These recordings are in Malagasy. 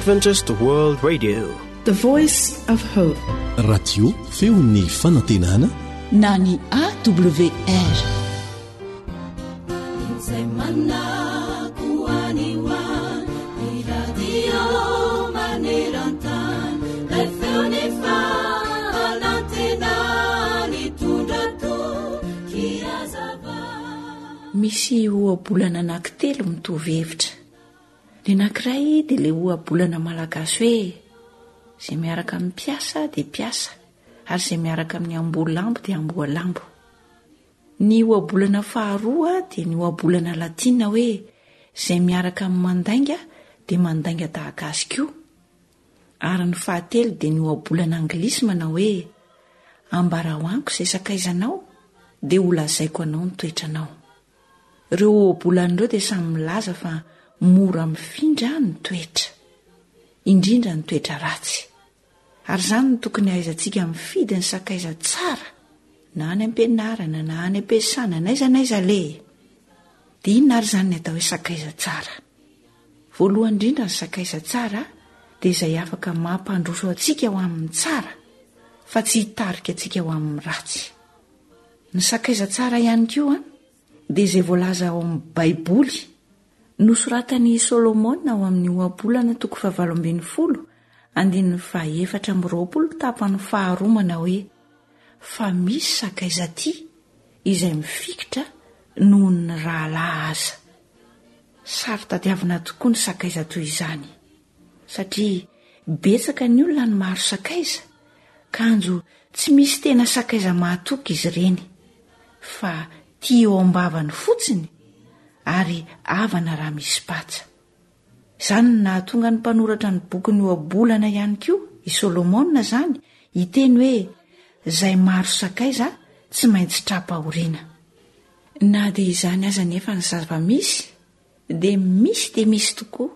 Adventist World Radio. The Voice of Hope. Radio feon'ny fanantenana na ny AWR. Izay manako any ho any, ny radio maneran-tany, ilay feon'ny fanantenana nitondra toky hazava. Misy ohabolana anankitelo mitovy hevitra. Ny anankiray dia ilay ohabolana malagasy hoe izay miaraka amin'ny mpiasa dia mpiasa ary izay miaraka amin'ny amboa lambo dia amboa lambo. Ny ohabolana faharoa dia ny ohabolana latina hoe izay miaraka amin'ny mandainga dia mandainga tahaka azy koa. Ary ny fahatelo dia ny ohabolana anglisy manao hoe ambarao amiko izay sakaizanao dia holazaiko anao ny toetranao. Ireo ohabolana ireo dia samy milaza fa mora mifindra ny toetra, indrindra ny toetra ratsy. Ary izany no tokony hahaizantsika mifidy ny sakaiza tsara, na any am-pianarana na any am-piasana, n'aiza n'aiza aleha e! Dia inona ary izany ny atao hoe sakaiza tsara? Voalohany indrindra ny sakaiza tsara dia izay afaka mampandroso antsika ho amin'ny tsara fa tsy hitarika antsika ho amin'ny ratsy. Ny sakaiza tsara ihany koa dia izay voalaza ao amin'ny Baiboly. Nosoratan'i Solomona ao amin'ny Ohabolana toko fahavalo ambinifolo, andininy fahaefatra amby roapolo tapany faharoa manao hoe, Fa misy sakaiza tia izay mifikitra noho ny rahalahy aza. Saro-tadiavina tokoa ny sakaiza toy izany. Satria betsaka ny olona no maro sakaiza, kanjo tsy misy tena sakaiza mahatoky izy ireny, fa tia eo am-bavany fotsiny ary havana raha misy patsa. Izany no nahatonga ny mpanoratra ny bokin'ny Ohabolana ihany koa, i Solomona izany, hiteny hoe, Izay maro sakaiza tsy maintsy tra-pahoriana. Na dia izany aza anefa ny zava-misy, dia misy dia misy tokoa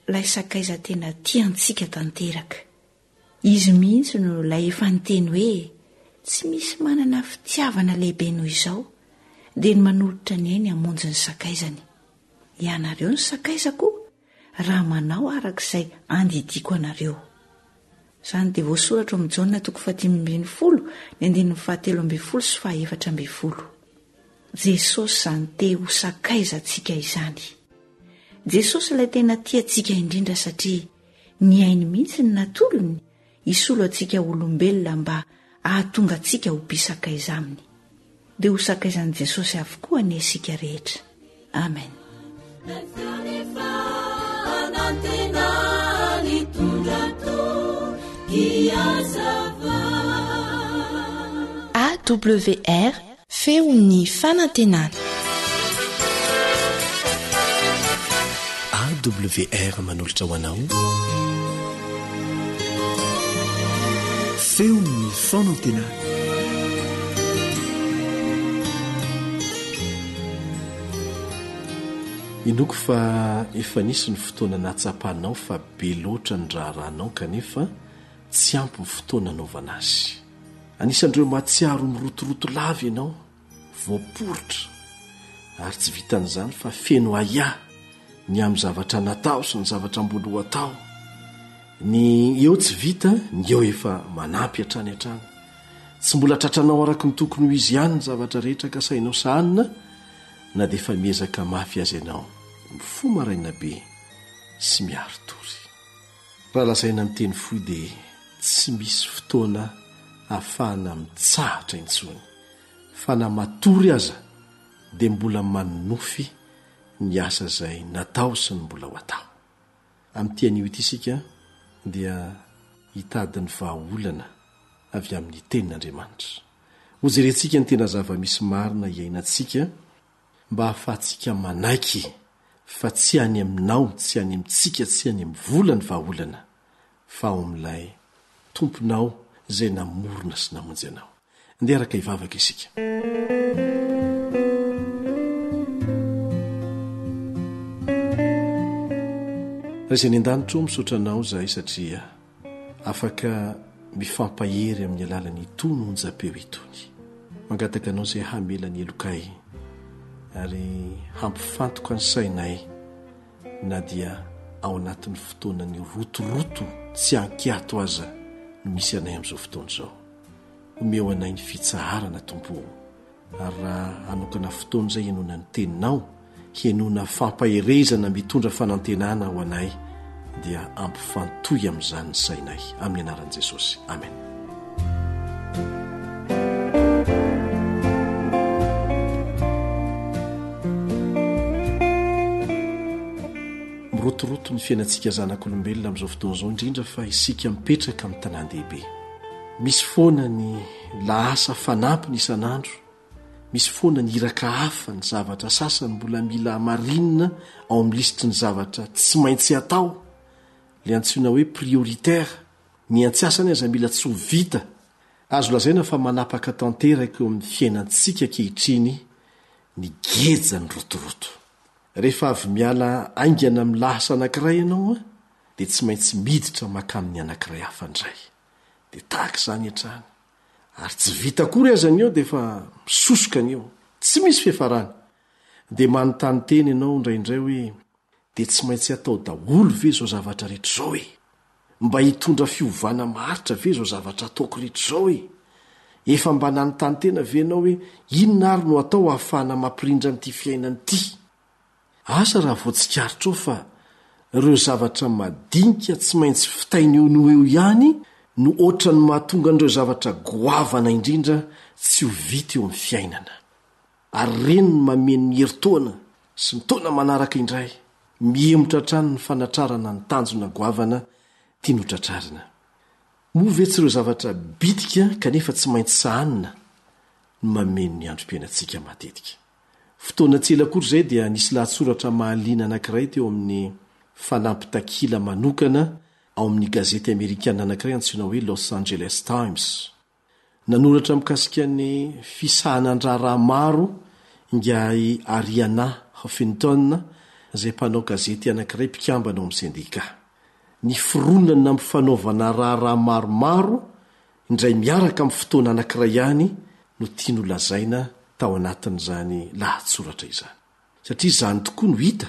ilay sakaiza tena tia antsika tanteraka. Izy mihitsy no ilay efa niteny hoe tsy misy manana fitiavana lehibe noho izao dia ny manolotra ny ainy hamonjy ny sakaizany. Ianareo ny sakaizako raha manao araka izay andidiako anareo. Izany dia voasoratra ao amin'ny Jaona toko fahadimy ambinifolo ny andininy fahatelo ambinifolo sy fahaefatra ambinifolo. Jesosy izany te ho sakaiza antsika izany. Jesosy ilay tena tia antsika indrindra satria ny ainy mihitsy no natolony hisolo antsika olombelona mba hahatonga antsika ho mpisakaiza aminy. Dia ho sakaizan'i Jesosy avokoa anie isika rehetra. Amen. AWR Feon'ny fanantenana. AWR manolotra ho anao Feon'ny fanantenana. Inoako fa efa nisy ny fotoana nahatsapanao fa be loatra ny raharahanao kanefa tsy ampy ny fotoana anaovana azy. Anisan'ireo mahatsiaro mirotoroto lava ianao, voaporitra, ary tsy vitan'izany fa feno ahiahy ny amin'ny zavatra natao sy ny zavatra mbola ho atao. Ny eo tsy vita, ny eo efa manampy hatrany hatrany. Tsy mbola tratranao araka ny tokony ho izy ihany ny zavatra rehetra kasainao sahanina na dia efa miezaka mafy aza ianao mifoha maraina be sy miari-tory. Raha lazaina amin'ny teny fohy dia tsy misy fotoana ahafahana mitsahatra intsony fa na matory aza dia mbola manonofy ny asa izay natao sy ny mbola ho atao. Amin'ity anio ity isika dia hitady ny vahaolana avy amin'ny Tenin'Andriamanitra. Hojerentsika ny tena zava-misy marina iainantsika mba hahafahantsika manaiky fa tsy any aminao, tsy any amintsika, tsy any amin'ny vola ny vahaolana fa ao amin'ilay Tomponao izay namorona sy namonjy anao. Ndeha araka hivavaka isika. Ray izay any an-danitra ô, misaotra Anao izahay satria afaka mifampahery amin'ny alalan'itony onjam-peo itony. Mangataka Anao izay hamela ny helokay ary hampifantoka ny sainay na dia. ao anatin'ny fotoanan'ny rotoroto tsy an-kiato aza no misy anay amin'izao fotoana izao. Omeo anay ny fitsaharana, Tompo ô, ary raha hanokana fotoana izay henoana ny Teninao, henoana fampaherezana mitondra fanantenana ho anay, dia ampifantohy amin'izany ny sainay. Amin'ny anaran'i Jesosy. Amen. Mirotoroto ny fiainantsika zanak'olombelona amin'izao fotoana izao, indrindra fa isika mipetraka amin'ny tanàn-dehibe. Misy foana ny lahasa fanampiny isan'andro, misy foana ny iraka hafa, ny zavatra sasany mbola mila hamarinina ao amin'ny lisitry ny zavatra tsy maintsy atao, ilay antsoina hoe prioritaire, ny antsasany aza mila tsy ho vita. Azo lazaina fa manapaka tanteraka eo amin'ny fiainantsika ankehitriny ny gejan'ny rotoroto. Rehefa avy miala haingana amin'ny lahasa anankiray ianao dia tsy maintsy miditra mankamin'ny anankiray hafa indray. Dia tahaka izany hatrany. Ary tsy vita akory aza ny eo dia efa misosoka ny eo. Tsy misy fiafarany. Dia manontany tena ianao indraindray hoe, dia tsy maintsy atao daholo ve izao zavatra rehetra izao e? Mba hitondra fiovana maharitra ve izao zavatra ataoko rehetra izao e? Efa mba nanontany tena ve ianao hoe inona ary no atao ahafahana mampirindra an'ity fiainana ity? Asa raha voatsikaritrao fa ireo zavatra madinika tsy maintsy vitaina eo noho eo ihany no ohatran'ny mahatonga an'ireo zavatra goavana indrindra tsy ho vita eo amin'ny fiainana. Ary ireny no mameno ny herintaona sy ny taona manaraka indray, mihemotra hatrany ny fanatrarana ny tanjona goavana tiany hotratrarina. Moa ve tsy ireo zavatra bitika kanefa tsy maintsy sahanina no mameno ny androm-piainantsika matetika? Fotoana tsy ela akory izay dia nisy lahatsoratra mahaliana anankiray teo amin'ny fanampy takila manokana ao amin'ny gazety amerikana anankiray antsoina hoe Los Angeles Times. Nanoratra mikasika ny fisahanan-draharaha maro ingahy Arianna Huffington izay mpanao gazety anankiray mpikambana ao amin'ny sendikà. Ny fironana amin'ny fanaovana raharaha maromaro indray miaraka amin'ny fotoana anankiray ihany no tiany holazaina tao anatin'izany lahatsoratra izany. Satria izany tokoa no hita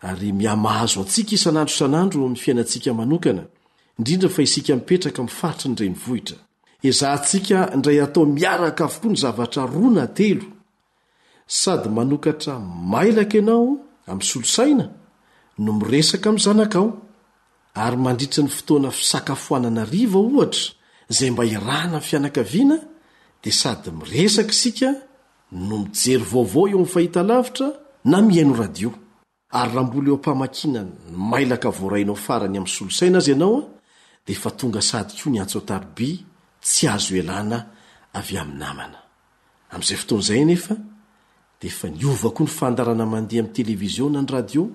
ary mihamahazo antsika isan'andro isan'andro eo amin'ny fiainantsika manokana, indrindra fa isika mipetraka amin'ny faritry ny renivohitra. Ezahantsika indray atao miaraka avokoa ny zavatra roa na telo. Sady manokatra mailaka ianao amin'ny solosaina no miresaka amin'ny zanakao. Ary mandritra ny fotoana fisakafoanana hariva, ohatra, izay mba iarahana amin'ny fianakaviana, dia sady miresaka isika no mijery vaovao eo amin'ny fahitalavitra na mihaino radio. Ary raha mbola eo am-pamakiana ny mailaka voarainao farany amin'ny solosaina aza ianao, dia efa tonga sahady koa ny antso an-tariby tsy azo ialana avy amin'ny namana. Amin'izay fotoana izay anefa, dia efa niova koa ny fandaharana mandeha amin'ny televiziona ny radio,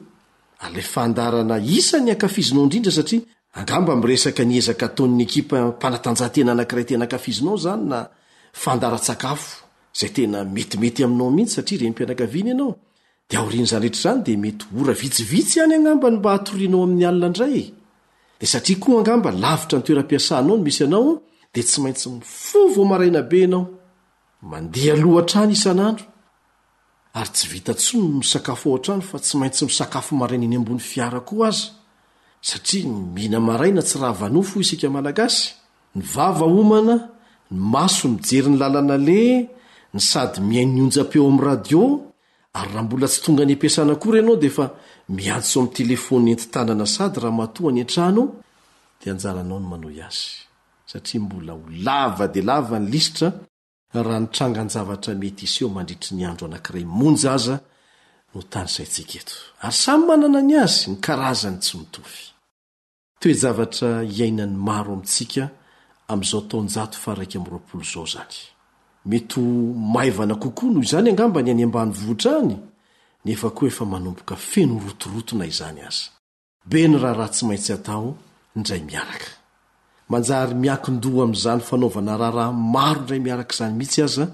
ary ilay fandaharana isan'ny ankafizinao indrindra satria angamba miresaka ny ezaka ataon'ny ekipa mpanatanjahantena anankiray tena ankafizinao izany na fandaharan-tsakafo izay tena metimety aminao mihitsy satria renim-pianakaviana ianao, dia aorian'izany rehetra izany dia mety ho ora vitsivitsy ihany angamba no mba hatorianao amin'ny alina indray e! Dia satria koa angamba lavitra ny toeram-piasanao no misy anao dia tsy maintsy mifoha vao maraina be ianao, mandeha aloha hatrany isan'andro, ary tsy vita intsony ny misakafo ao an-trano fa tsy maintsy misakafo maraina eny ambony fiara koa aza satria ny mihina-maraina tsy rava-nofo hoy isika Malagasy, ny vava homana, ny maso mijery ny lalana aleha, ny sady mihaino ny onjam-peo amin'ny radio, ary raha mbola tsy tonga any am-piasana akory ianao dia efa miantso amin'ny telefaonina entin-tanana sady ramatoa any an-trano dia anjaranao ny manohy azy satria mbola ho lava dia lava ny lisitra raha ny trangan-javatra mety hiseho mandritry ny andro anankiray monja aza no tanisaintsika eto. Ary samy manana ny azy ny karazany tsy mitovy. Toe-javatra iainan'ny maro amintsika amin'izao taonjato faha-21 izao izany. Mety ho maivana kokoa noho izany angamba ny any ambanivohitra any, nefa koa efa manomboka feno rotoroto na izany aza. Be ny raharaha tsy maintsy atao indray miaraka. Manjary miankin-doha amin'izany fanaovana raharaha maro indray miaraka izany mihitsy aza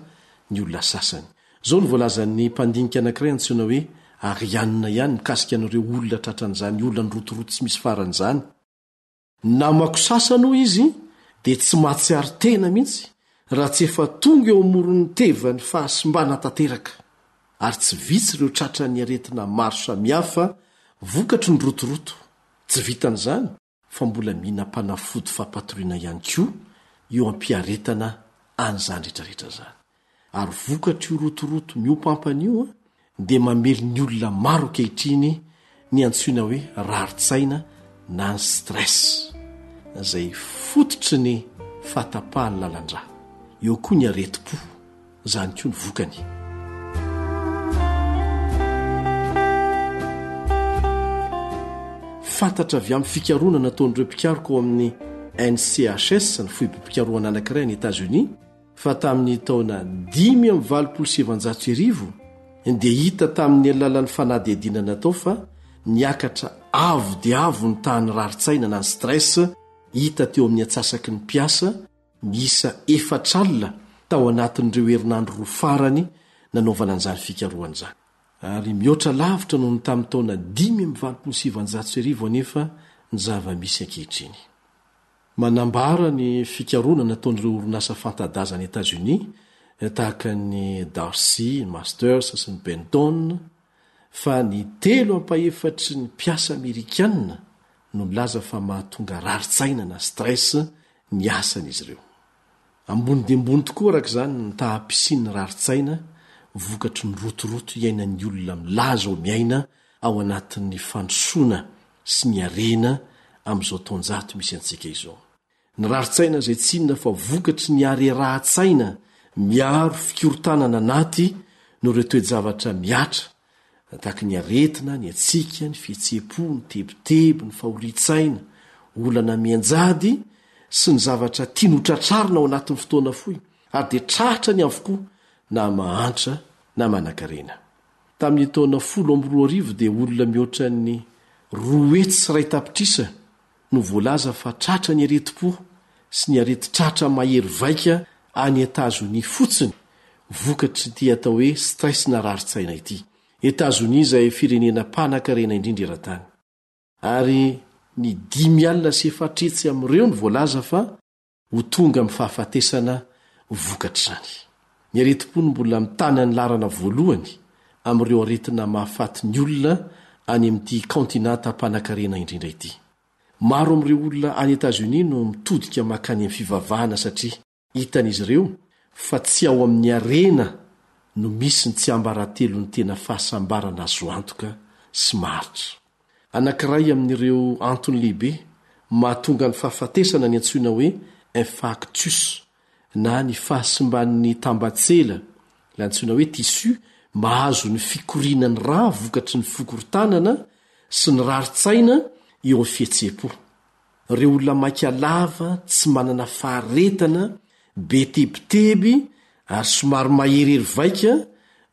ny olona sasany. Izao no voalazan'ny mpandinika anankiray antsoina hoe Arianna ihany mikasika an'ireo olona tratran'izany olana rotoroto tsy misy farany izany, Ny namako sasany, hoy izy, dia tsy mahatsiaro tena mihitsy raha tsy efa tonga eo amoron'ny tevan'ny fahasimbana tanteraka. Ary tsy vitsy ireo tratran'ny aretina maro samihafa vokatry ny rotoroto. Tsy vitan'izany fa mbola mihinam-panafody fampatoriana ihany koa eo am-piaretana an'izany rehetrarehetra izany. Ary vokatr'io rotoroto mihoampampana io dia mamely ny olona maro ankehitriny ny antsoina hoe rarin-tsaina na ny stress, izay fototry ny fahatapahan'ny lalan-drà. Eo koa ny aretim-po. Izany koa ny vokany. Fantatra avy amin'ny fikarohana nataon'ireo mpikaroka ao amin'ny NCHS, ny foibem-pikarohana anankiray any Etazonia, fa tamin'ny taona 1985 dia hita tamin'ny alalan'ny fanadihadiana natao fa niakatra avo dia avo ny tahan'ny rarin-tsaina na ny stress hita teo amin'ny antsasaky ny mpiasa miisa efatr'alina tao anatin'ireo herinandro roa farany nanaovana an'izany fikarohana izany. Ary mihoatra lavitra noho ny tamin'ny taona 1985 anefa ny zava-misy ankehitriny. Manambara ny fikarohana nataon'ireo orinasa fanta-daza any Etazonia tahaka ny Darcy, ny Masters sy ny Benton fa ny telo ampahefatry ny mpiasa amerikana no milaza fa mahatonga rarin-tsaina na stress ny asan'izy ireo. Ambony dia ambony tokoa araka izany ny taham-pisian'ny rarin-tsaina vokatry ny rotoroto iainan'ny olona milaza ho miaina ao anatin'ny fandrosoana sy ny harena amin'izao taonjato misy antsika izao. Ny rarin-tsaina izay tsy inona fa vokatry ny harerahan-tsaina miaro fikorontanana anaty noho ireo toe-javatra mihatra tahaka ny aretina, ny hatsiaka, ny fihetseham-po, ny tebiteby, ny fahorian-tsaina, olana mianjady sy ny zavatra tiany ho tratrarina ao anatin'ny fotoana fohy, ary dia tratrany avokoa na mahantra na manankarena. Tamin'ny taona 2010 dia olona mihoatra ny 201 tapitrisa no voalaza fa tratra ny aretim-po sy ny aretin-tratra mahery vaika any Etazonia fotsiny vokatr'ity atao hoe stress na rarin-tsaina ity. Etazonia izay firenena mpanankarena indrindra eran-tany. Ary ny 450 amin'ireo no voalaza fa ho tonga amin'ny fahafatesana vokatr'izany. Ny aretim-po no mbola mitana ny laharana voalohany amin'ireo aretina mahafaty ny olona any amin'ity kaontinanta mpanankarena indrindra ity. Maro amin'ireo olona any Etazonia no mitodika mankany amin'ny fivavahana satria hitan'izy ireo fa tsy ao amin'ny harena no misy ny tsiambaratelon'ny tena fahasambarana azo antoka sy maharitra. Anankiray amin'ireo antony lehibe mahatonga ny fahafatesana ny antsoina hoe infarctus na ny fahasimban'ny tambatsela, ilay antsoina hoe tissu, mahazo ny fikorianan'ny rà vokatry ny fikorontanana sy ny rarin-tsaina eo amin'ny fihetseham-po. Ireo olona maika lava, tsy manana faharetana, be tebiteby ary somary maherihery vaika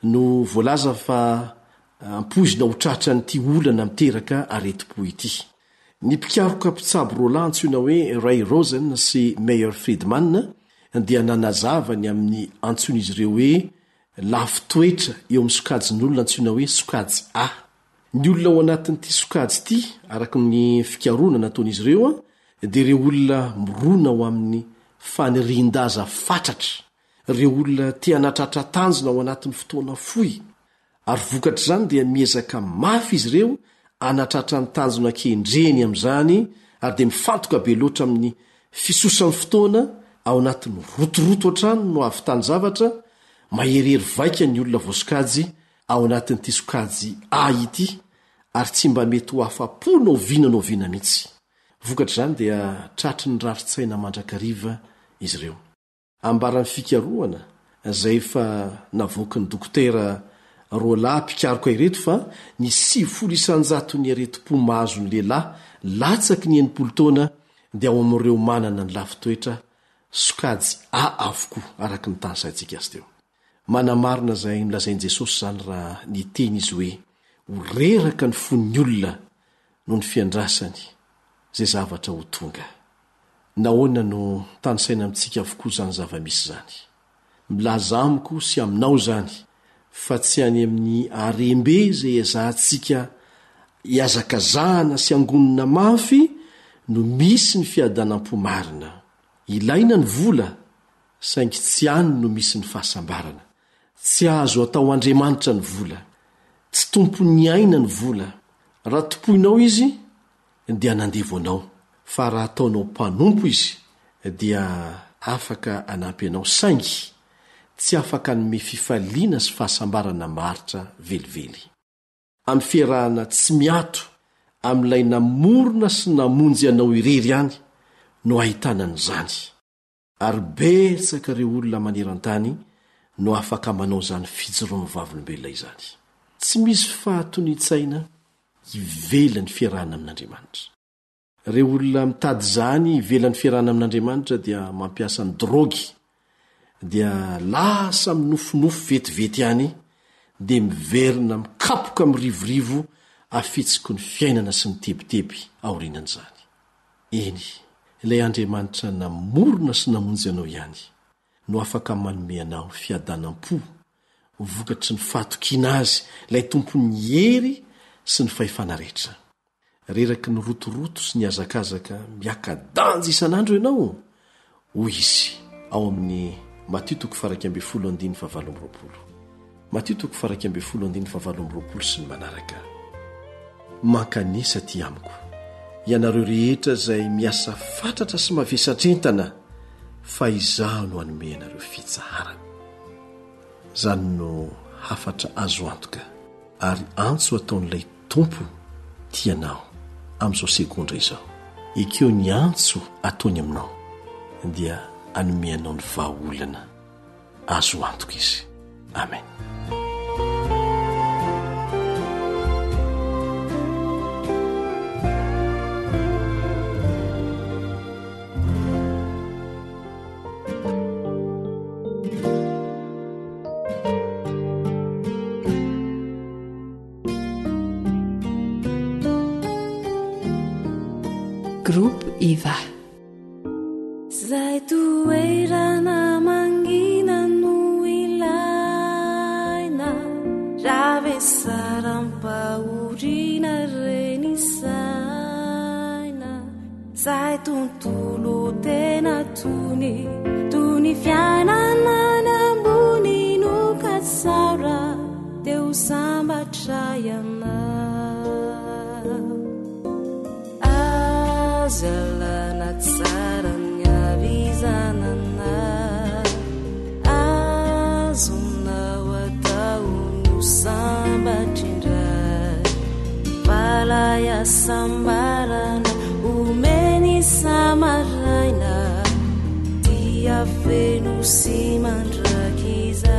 no voalaza fa ampoizina ho tratran'ity olana miteraka aretim-po ity. Ny mpikaroka mpitsabo roalahy antsoina hoe Ray Rosen sy Meyer Friedman dia nanazava ny amin'ny antsoin'izy ireo hoe lafy toetra eo amin'ny sokajin'olona antsoina hoe sokajy A. Ny olona ao anatin'ity sokajy ity, araka ny fikarohana nataon'izy ireo, dia ireo olona mirona ho amin'ny fanirian-daza fatratra, ireo olona te hanatratra tanjona ao anatin'ny fotoana fohy, ary vokatr'izany dia miezaka mafy izy ireo hanatratra ny tanjona kendreny amin'izany ary dia mifantoka be loatra amin'ny fisosan'ny fotoana ao anatin'ny rotoroto hatrany no hahavitany zavatra, maherihery vaika ny olona voasokajy ao anatin'ity sokajy A ity ary tsy mba mety ho afa-po na oviana na oviana mihitsy. Vokatr'izany dia tratry ny rarin-tsaina mandrakariva izy ireo. Ambaran'ny fikarohana izay efa navoaky ny dokotera roalahy mpikaroka ireto fa ny 90 isan-jaton'ny aretim-po mahazo ny lehilahy latsaky ny 60 taona dia ao amin'ireo manana ny lafin-toetra sokajy A avokoa, araka ny tanisaintsika azy teo. Manamarina izay nolazain'i Jesosy izany raha niteny izy hoe ho reraka ny fon'ny olona noho ny fiandrasany izay zavatra ho tonga. Nahoana no tanisaina amintsika avokoa izany zava-misy izany? Milaza amiko sy aminao izany fa tsy any amin'ny harem-be izay ezahantsika ihazakazahana sy angonina mafy no misy ny fiadanam-po marina. Ilaina ny vola, saingy tsy any no misy ny fahasambarana. Tsy azo atao andriamanitra ny vola. Tsy tompon'ny aina ny vola. Raha tompoinao izy, dia hanandevo anao, fa raha ataonao mpanompo izy dia afaka hanampy anao saingy tsy afaka hanome fifaliana sy fahasambarana maharitra velively. Amin'ny fiarahana tsy miato amin'ilay namorona sy namonjy anao irery ihany no ahitana an'izany. Ary betsaka ireo olona maneran-tany no afaka manao izany fijoroan'ny vavolombelona izany. Tsy misy fahatonian-tsaina ivelan'ny fiarahana amin'Andriamanitra. Ireo olona mitady izany ivelan'ny fiarahana amin'Andriamanitra dia mampiasa ny drogy, dia lasa minofinofy vetivety ihany, dia miverina mikapoka mirivorivo afitsiky ny fiainana sy ny tebiteby aorianan'izany. Eny, ilay Andriamanitra namorona sy namonjy anao ihany no afaka manome anao fiadanam-po vokatry ny fahatokiana Azy, ilay Tompon'ny hery sy ny fahefana rehetra. Reraky ny rotoroto sy ny hazakazaka miaka-danja isan'andro ianao? Hoy Izy ao amin'ny Matio toko faha-11 andininy faha-28. Matio toko faha-11 andininy faha-28 sy ny manaraka. Mankanesa aty amiko, ianareo rehetra izay miasa fatratra sy mavesatr'entana, fa Izaho no hanome anareo fitsaharana. Izany no hafatra azo antoka ary antso ataon'ilay Tompo tia anao amin'izao segondra izao. Ekeo ny antso ataony aminao dia hanome anao ny vahaolana azo antoka Izy. Amen. Groupe Eva. Zay toerana mangina no ilaina raha vesaram-pahoriana reny saina Zay tontolo tena tony tony fiainana any ambony no katsara dia ho sambatra ianao. Azo alana tsara ny havizanana, azonao atao ny ho sambatra indray, fa ilay hasambarana omeny isa-maraina dia feno sy mandrakizay.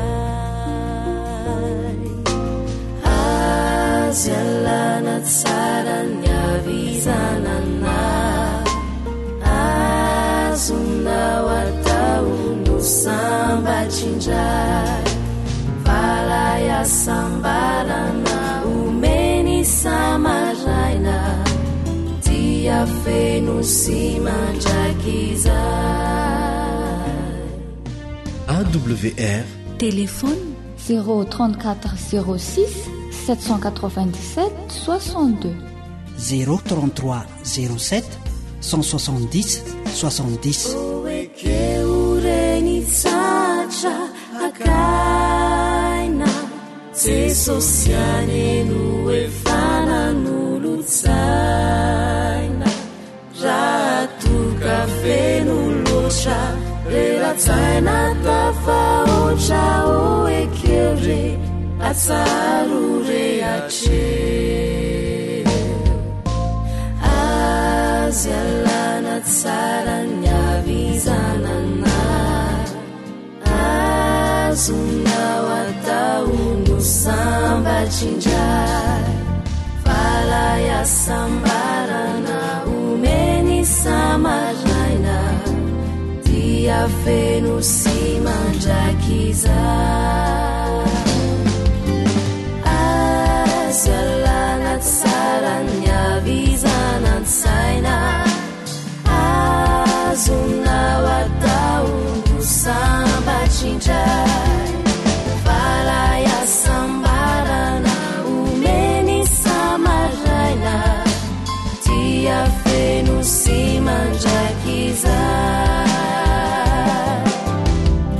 Azo ialana tsara ny havizanana, azonao atao no sambatra indray, fa ilay hasambarana omeny isa-maraina dia feno sy mandrakizay. AWR. Téléphone 034 06 797 62. 033 07 170 70. Ekeo reny tsatra akaina Jesosy ihany no efa nanolo-tsaina Raha toa ka feno loatra Rera-tsaina tafahoatra Ô ekeo re atsaro re hatreo Azo ialana tsara ny havizanana Azonao atao no sambatra indray Fa ilay hasambarana omeny isa-maraina Dia feno sy mandrakizay Azo ialana tsara ny havizana an-tsaina Azonao atao ho sambatra indray Fa ilay hasambarana omeny isa-maraina Dia feno sy mandrakizay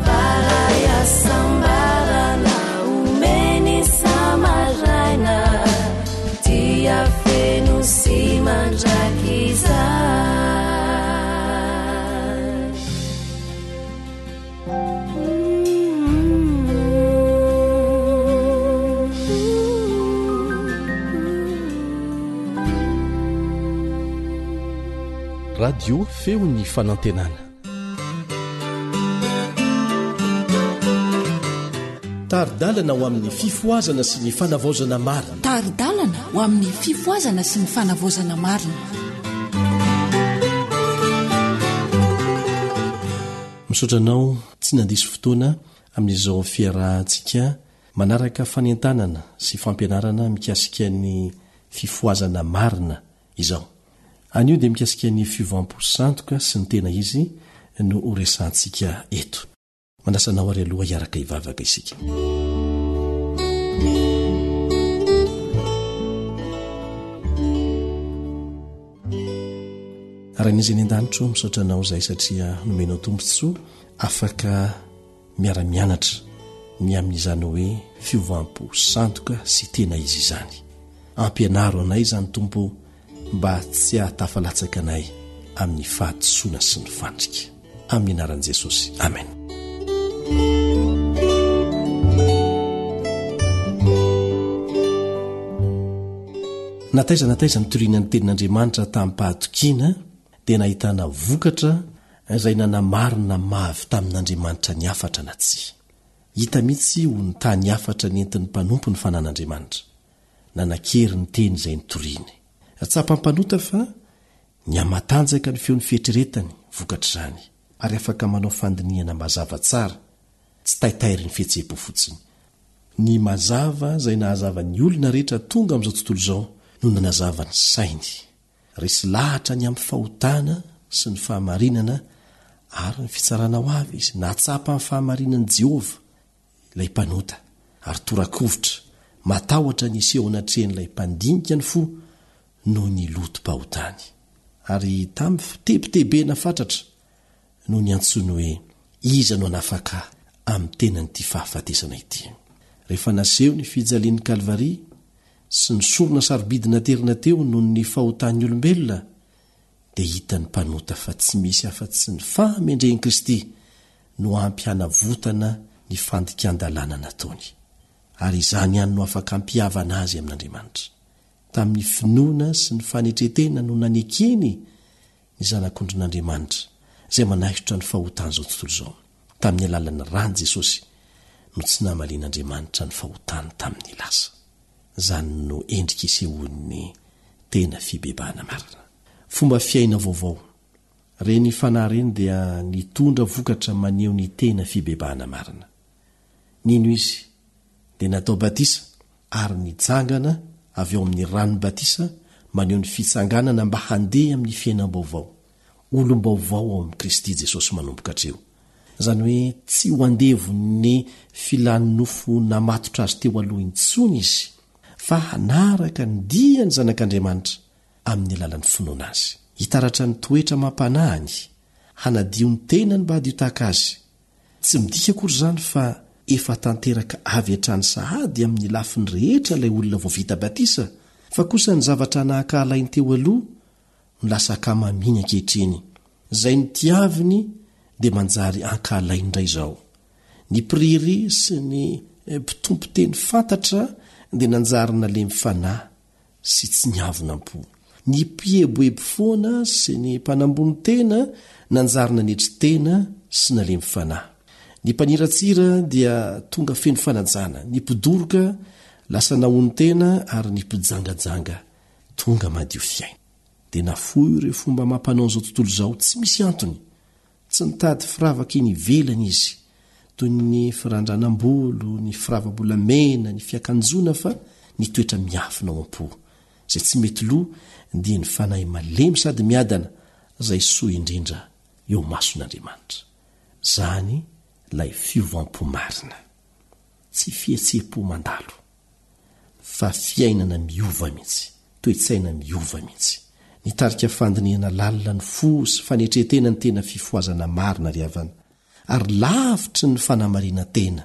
Fa ilay hasambarana. Radio Feon'ny Fanantenana. Tari-dalana ho amin'ny fifohazana sy ny fanavaozana marina. Tari-dalana ho amin'ny fifohazana sy ny fanavaozana marina. Misaotra anao tsy nandiso fotoana amin'izao fiarahantsika manaraka fanentanana sy fampianarana mikasika ny fifohazana marina izao. Anio dia mikasika ny fiovam-po sandoka sy ny tena izy no horesahantsika eto. Manasa anao ary aloha hiaraka hivavaka isika. Rain'izy any an-danitro, misaotra anao izahay satria nomenao tombontsoa afaka miara-mianatra ny amin'izany hoe fiovam-po sandoka sy tena izy izany. Ampianaro anay izany Tompo ô mba tsy hahatafalatsaka anay amin'ny fahadisoana sy ny fandrika. Amin'ny anaran'i Jesosy. Amen. Na taiza na taiza nitoriana ny tenin'Andriamanitra tamim-pahatokiana dia nahitana vokatra izay nanamarina maha avy tamin'Andriamanitra ny hafatra na tsia. Hita mihitsy ho nitaha ny hafatra nentin'ny mpanompo ny fanan'Andriamanitra. Nanan-kery ny teny izay nitoriany. Tsapan'ny mpanota fa nihamatanjaka ny feon'ny fieritreretany vokatr'izany, ary afaka manao fandinihana mazava tsara, tsy taitairin'ny fihetseham-po fotsiny. Ny mazava izay nahazava ny olona rehetra tonga amin'izao tontolo izao no nanazava ny sainy. Resy lahatra ny amin'ny fahotana sy ny fahamarinana ary ny fitsarana ho avy izy. Nahatsapa ny fahamarinan'i Jehovah ilay mpanota, ary tora-kovitra, matahotra ny hiseho anatrehan'ilay mpandinika ny fo noho ny lotom-pahotany. Ary tamin'ny fitebitebena fatratra no niantsoany hoe, Iza no hanafaka ahy amin'ny tenan'ity fahafatesana ity? Rehefa naseho ny fijalian'i Kalvary sy ny sorona sarobidy naterina teo noho ny fahotan'ny olombelona, dia hitan'ny mpanota fa tsy misy afa-tsy ny fahamendrehan'i Kristy no ampy hanavotana ny fandikan-dalàna nataony, ary izany ihany no afaka hampihavana azy amin'Andriamanitra. Tamin'ny finoana sy ny fanetren-tena no nanekeny ny Zanak'ondrin'Andriamanitra, izay manaisotra ny fahotan'izao tontolo izao. Tamin'ny alalan'ny ran'i Jesosy no tsy namalian'Andriamanitra ny fahotany tamin'ny lasa. Izany no endrika isehoan'ny tena fibebahana marina. Fomba fiaina vaovao. Ireny fanahy ireny dia nitondra vokatra maneho ny tena fibebahana marina. Nino izy, dia natao batisa ary nitsangana avy ao amin'ny ranon'ny batisa maneho ny fitsanganana mba handeha amin'ny fiainam-baovao, olom-baovao ao amin'i Kristy Jesosy manomboka hatreo. Izany hoe tsy ho andevon'ny filan'ny nofo namatotra azy teo aloha intsony izy, fa hanaraka ny dian'ny Zanak'Andriamanitra amin'ny alalan'ny finoana Azy. Hitaratra ny toetra amam-panahiny, hanadio ny tenany mba hadio tahaka Azy. Tsy midika akory izany fa efa tanteraka avy hatrany sahady amin'ny lafiny rehetra ilay olona vao vita batisa, fa kosa ny zavatra nahankahalainy teo aloha no lasa ankamamiany ankehitriny. Izay notiaviny dia manjary ankahalainy indray izao. Ny mpiriry sy ny mpitompo teny fantatra dia nanjary nalemy fanahy sy tsy niavona am-po. Ny mpieboebo foana sy ny mpanambony tena nanjary nanetry tena sy nalemy fanahy. Ny mpaniratsira dia tonga feno fanajana, ny mpidoroka lasa nahonon-tena ary ny mpijangajanga tonga madio fiaina. Dia nafoy ireo fomba amam-panaon'izao tontolo izao tsy misy antony. Tsy nitady firavaka eny ivelany izy, toy ny firandranam-bolo, ny firava-bolamena, ny fiakanjoana fa ny toetra miafina ao am-po, izay tsy mety lo dia ny fanahy malemy sady miadana, izay soa indrindra eo imason'Andriamanitra. Izany ilay fiovam-po marina. Tsy fihetseham-po mandalo. Fa fiainana miova mihitsy, toe-tsaina miova mihitsy. Nitarika fandinihana lalina ny fo sy fanetren-tena ny tena fifohazana marina ry havana, ary lavitry ny fanamarinan-tena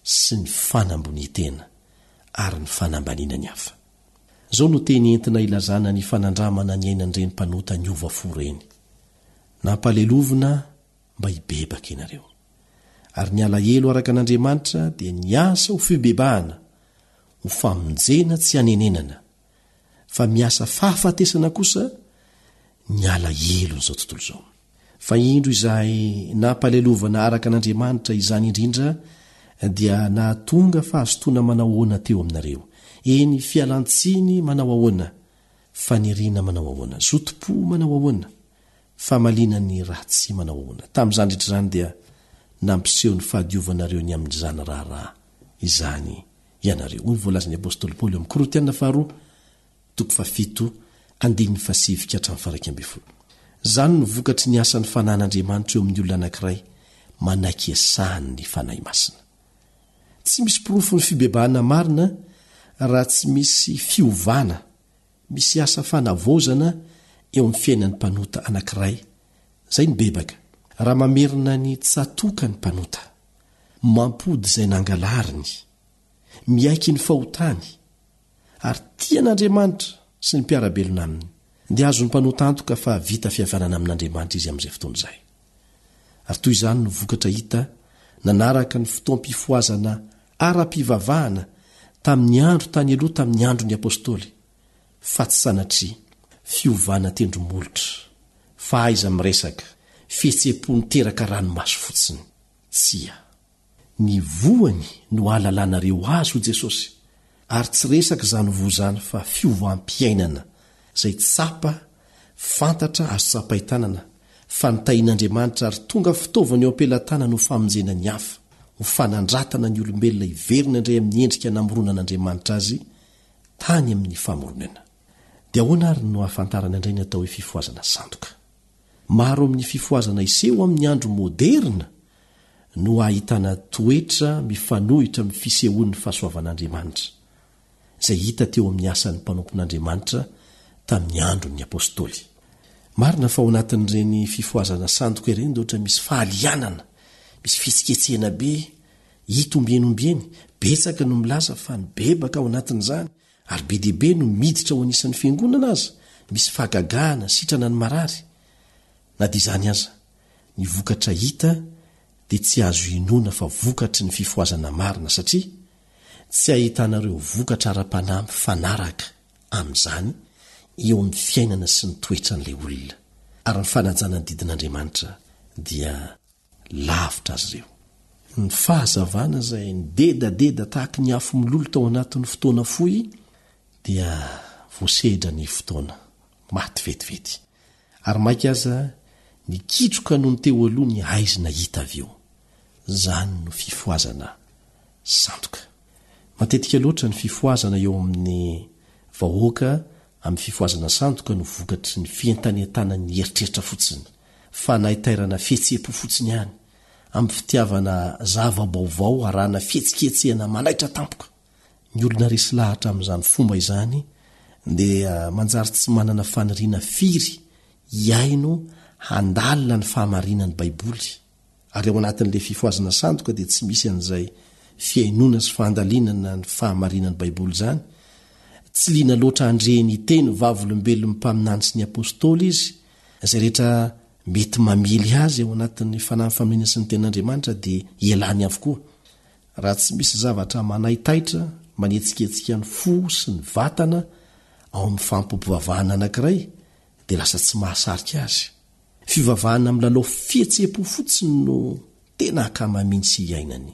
sy ny fanambonian-tena ary ny fanambaniana ny hafa. Izao no teny entina ilazana ny fanandramana niainan'ireny mpanota niova fo ireny, Nampalelovina mba hibebaka ianareo. Ary ny alahelo araka an'Andriamanitra dia niasa ho fibebahana, ho famonjena tsy hanenenana, fa miasa fahafatesana kosa. ny alahelon'izao tontolo izao. Fa indro izahay nampalelovana araka an'Andriamanitra izany indrindra dia nahatonga fahazotoana manao ahoana teo aminareo, eny, fialan-tsiny manao ahoana, faniriana manao ahoana, zotom-po manao ahoana, famaliana ny ratsy manao ahoana. Tamin'izany rehetra izany dia nampiseho ny fahadiovanareo ny amin'izany raharaha izany ianareo. Hoy ny voalazan'ny apostoly Paoly ao amin'ny Korintiana faharoa, toko fahafito, andininy fahasivy ka hatramin'ny faha-11. Izany no vokatry ny asan'ny Fanahin'Andriamanitra eo amin'ny olona anankiray manaiky hiasan'ny Fanahy Masina. Tsy misy porofon'ny fibebahana marina raha tsy misy fiovana, misy asa fanavaozana eo amin'ny fiainan'ny mpanota anankiray izay nibebaka. Raha mamerina ny tsatoka ny mpanota, mampody izay nangalariny, miaiky ny fahotany, ary tia an'Andriamanitra sy ny mpiara-belona aminy, dia azon'ny mpanota antoka fa vita fihavanana amin'Andriamanitra izy amin'izay fotoana izay. Ary toy izany no vokatra hita nanaraka ny fotoam-pifohazana ara-pivavahana tamin'ny andro tany aloha tamin'ny andron'ny Apostoly, fa tsy sanatria fiovana tendromolotra, fahaiza-miresaka, fihetseham-po niteraka ranomaso fotsiny. Tsia. Ny voany no ahalalanareo azy, hoy Jesosy, ary tsy resaka izany voa izany fa fiovam-piainana izay tsapa, fantatra, azo tsapain-tanana, fa notahian'Andriamanitra ary tonga fitaovana eo am-pelatanany ho famonjena ny hafa, ho fanandratana ny olombelona hiverina indray amin'ny endrika namoronan'Andriamanitra azy tany amin'ny famoronana. Dia ahoana ary no ahafantarana indray ny atao hoe fifohazana sandoka? Maro amin'ny fifohazana hiseho amin'ny andro moderina no ahitana toetra mifanohitra amin'ny fisehoan'ny fahasoavan'Andriamanitra, izay hita teo amin'ny asan'ny mpanompon'Andriamanitra tamin'ny andron'ny apostoly. Marina fa ao anatin'ireny fifohazana sandoka ireny dia ohatra misy fahalianana, misy fihetsiketsehana be hita ombieny ombieny, betsaka no milaza fa nibebaka ao anatin'izany, ary be dia be no miditra ho anisan'ny fiangonana aza, misy fahagagana, sitrana ny marary. Na dia izany aza, ny vokatra hita dia tsy azo inoana fa vokatry ny fifohazana marina satria tsy ahitana ireo vokatra ara-panahy mifanaraka amin'izany eo amin'ny fiainana sy ny toetran'ilay olona, ary ny fanajana ny didin'Andriamanitra dia lavitra azy ireo. Ny fahazavana izay nidedadeda tahaky ny afo milolo tao anatin'ny fotoana fohy dia voasedra ny fotoana, maty vetivety. Ary mainka aza nikitroka noho ny teo aloha ny haizina hita avy eo. Izany no fifohazana sandoka. Matetika loatra ny fifohazana eo amin'ny vahoaka amin'ny fifohazana sandoka no vokatry ny fientanentanan'ny eritreritra fotsiny, fanaitairana fihetseham-po fotsiny ihany, amin'ny fitiavana zava-baovao arahana fihetsiketsehana manaitra tampoka. Ny olona resy lahatra amin'izany fomba izany dia manjary tsy manana faniriana firy hihaino handalina ny fahamarinan'ny Baiboly, ary ao anatin'ilay fifohazana sandoka dia tsy misy an'izay fihainoana sy fandalinana ny fahamarinan'ny Baiboly izany. Tsy liana loatra handre ny teny vavolombelon'ny mpaminany sy ny apostoly izy, izay rehetra mety mamely azy ao anatin'ny fanahy famaliana sy ny tenin'Andriamanitra dia ialany avokoa. Raha tsy misy zavatra manaitaitra, manetsiketsika ny fo sy ny vatana ao amin'ny fahampoam-pivavahana anankiray, dia lasa tsy mahasarika azy. Fivavahana milalao fihetseham-po fotsiny no tena ankamamiany sy iainany.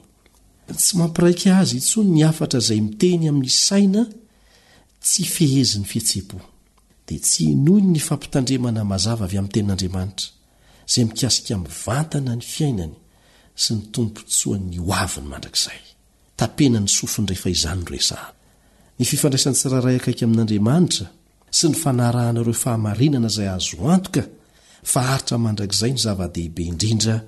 Tsy mampiraika azy intsony ny hafatra izay miteny amin'ny saina tsy fehezin'ny fihetseham-po. Dia tsy inoany ny fampitandremana mazava avy amin'ny Tenin'Andriamanitra, izay mikasika mivantana ny fiainany sy ny tombontsoan'ny hoaviny mandrakizay. Tapena ny sofiny rehefa izany no resahana. Ny fifandraisan'ny tsirairay akaiky amin'Andriamanitra sy ny fanarahana ireo fahamarinana izay azo antoka fa haharitra mandrakizay no zava-dehibe indrindra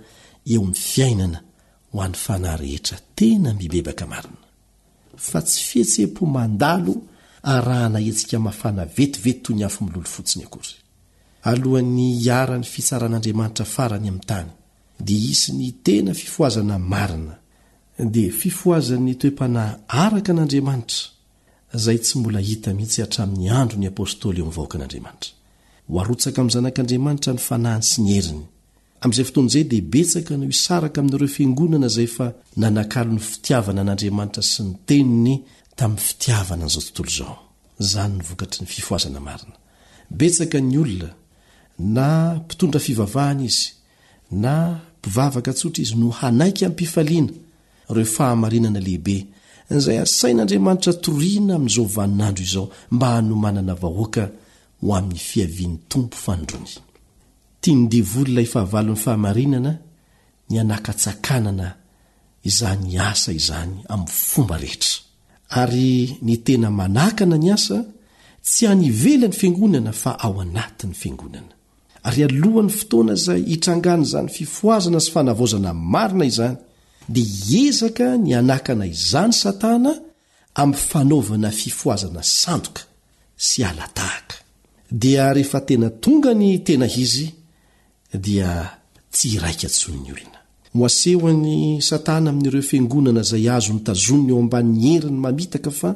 eo amin'ny fiainana ho an'ny fanahy rehetra tena mibebaka marina. Fa tsy fihetseham-po mandalo arahana hetsika mafana vetivety toy ny afo milolo fotsiny akory. Alohan'ny hiharan'ny fitsaran'Andriamanitra farany amin'ny tany, dia hisy ny tena fifohazana marina, dia fifohazan'ny toe-panahy araka an'Andriamanitra, izay tsy mbola hita mihitsy hatramin'ny andron'ny apostoly eo amin'ny vahoakan'Andriamanitra. Ho arotsaka amin'ny Zanak'Andriamanitra ny fanahiny sy ny heriny. Amin'izay fotoana izay dia betsaka no hisaraka amin'ireo fiangonana izay efa nanakalo ny fitiavana an'Andriamanitra sy ny Teniny tamin'ny fitiavana an'izao tontolo izao. Izany no vokatry ny fifohazana marina. Betsaka ny olona. Na mpitondra fivavahana izy, na mpivavaka tsotra izy no hanaiky amim-pifaliana ireo fahamarinana lehibe izay asain'Andriamanitra torina amin'izao vaninandro izao mba hanomanana vahoaka ho amin'ny fiavian'ny Tompo fanindroany. Tian'ny devoly ilay fahavalon'ny fahamarinana ny hanakatsakanana izany asa izany amin'ny fomba rehetra. Ary ny tena manakana ny asa, tsy any ivelan'ny fiangonana fa ao anatin'ny fiangonana. Ary alohan'ny fotoana izay hitrangan'izany fifohazana sy fanavaozana marina izany, dia hiezaka ny hanakana izany Satana amin'ny fanaovana fifohazana sandoka sy hala-tahaka. Dia rehefa tena tonga ny tena izy, dia tsy hiraika intsony ny olona. Ho asehon'i Satana amin'ireo fiangonana izay azony tazonina eo ambanin'ny heriny mamitaka fa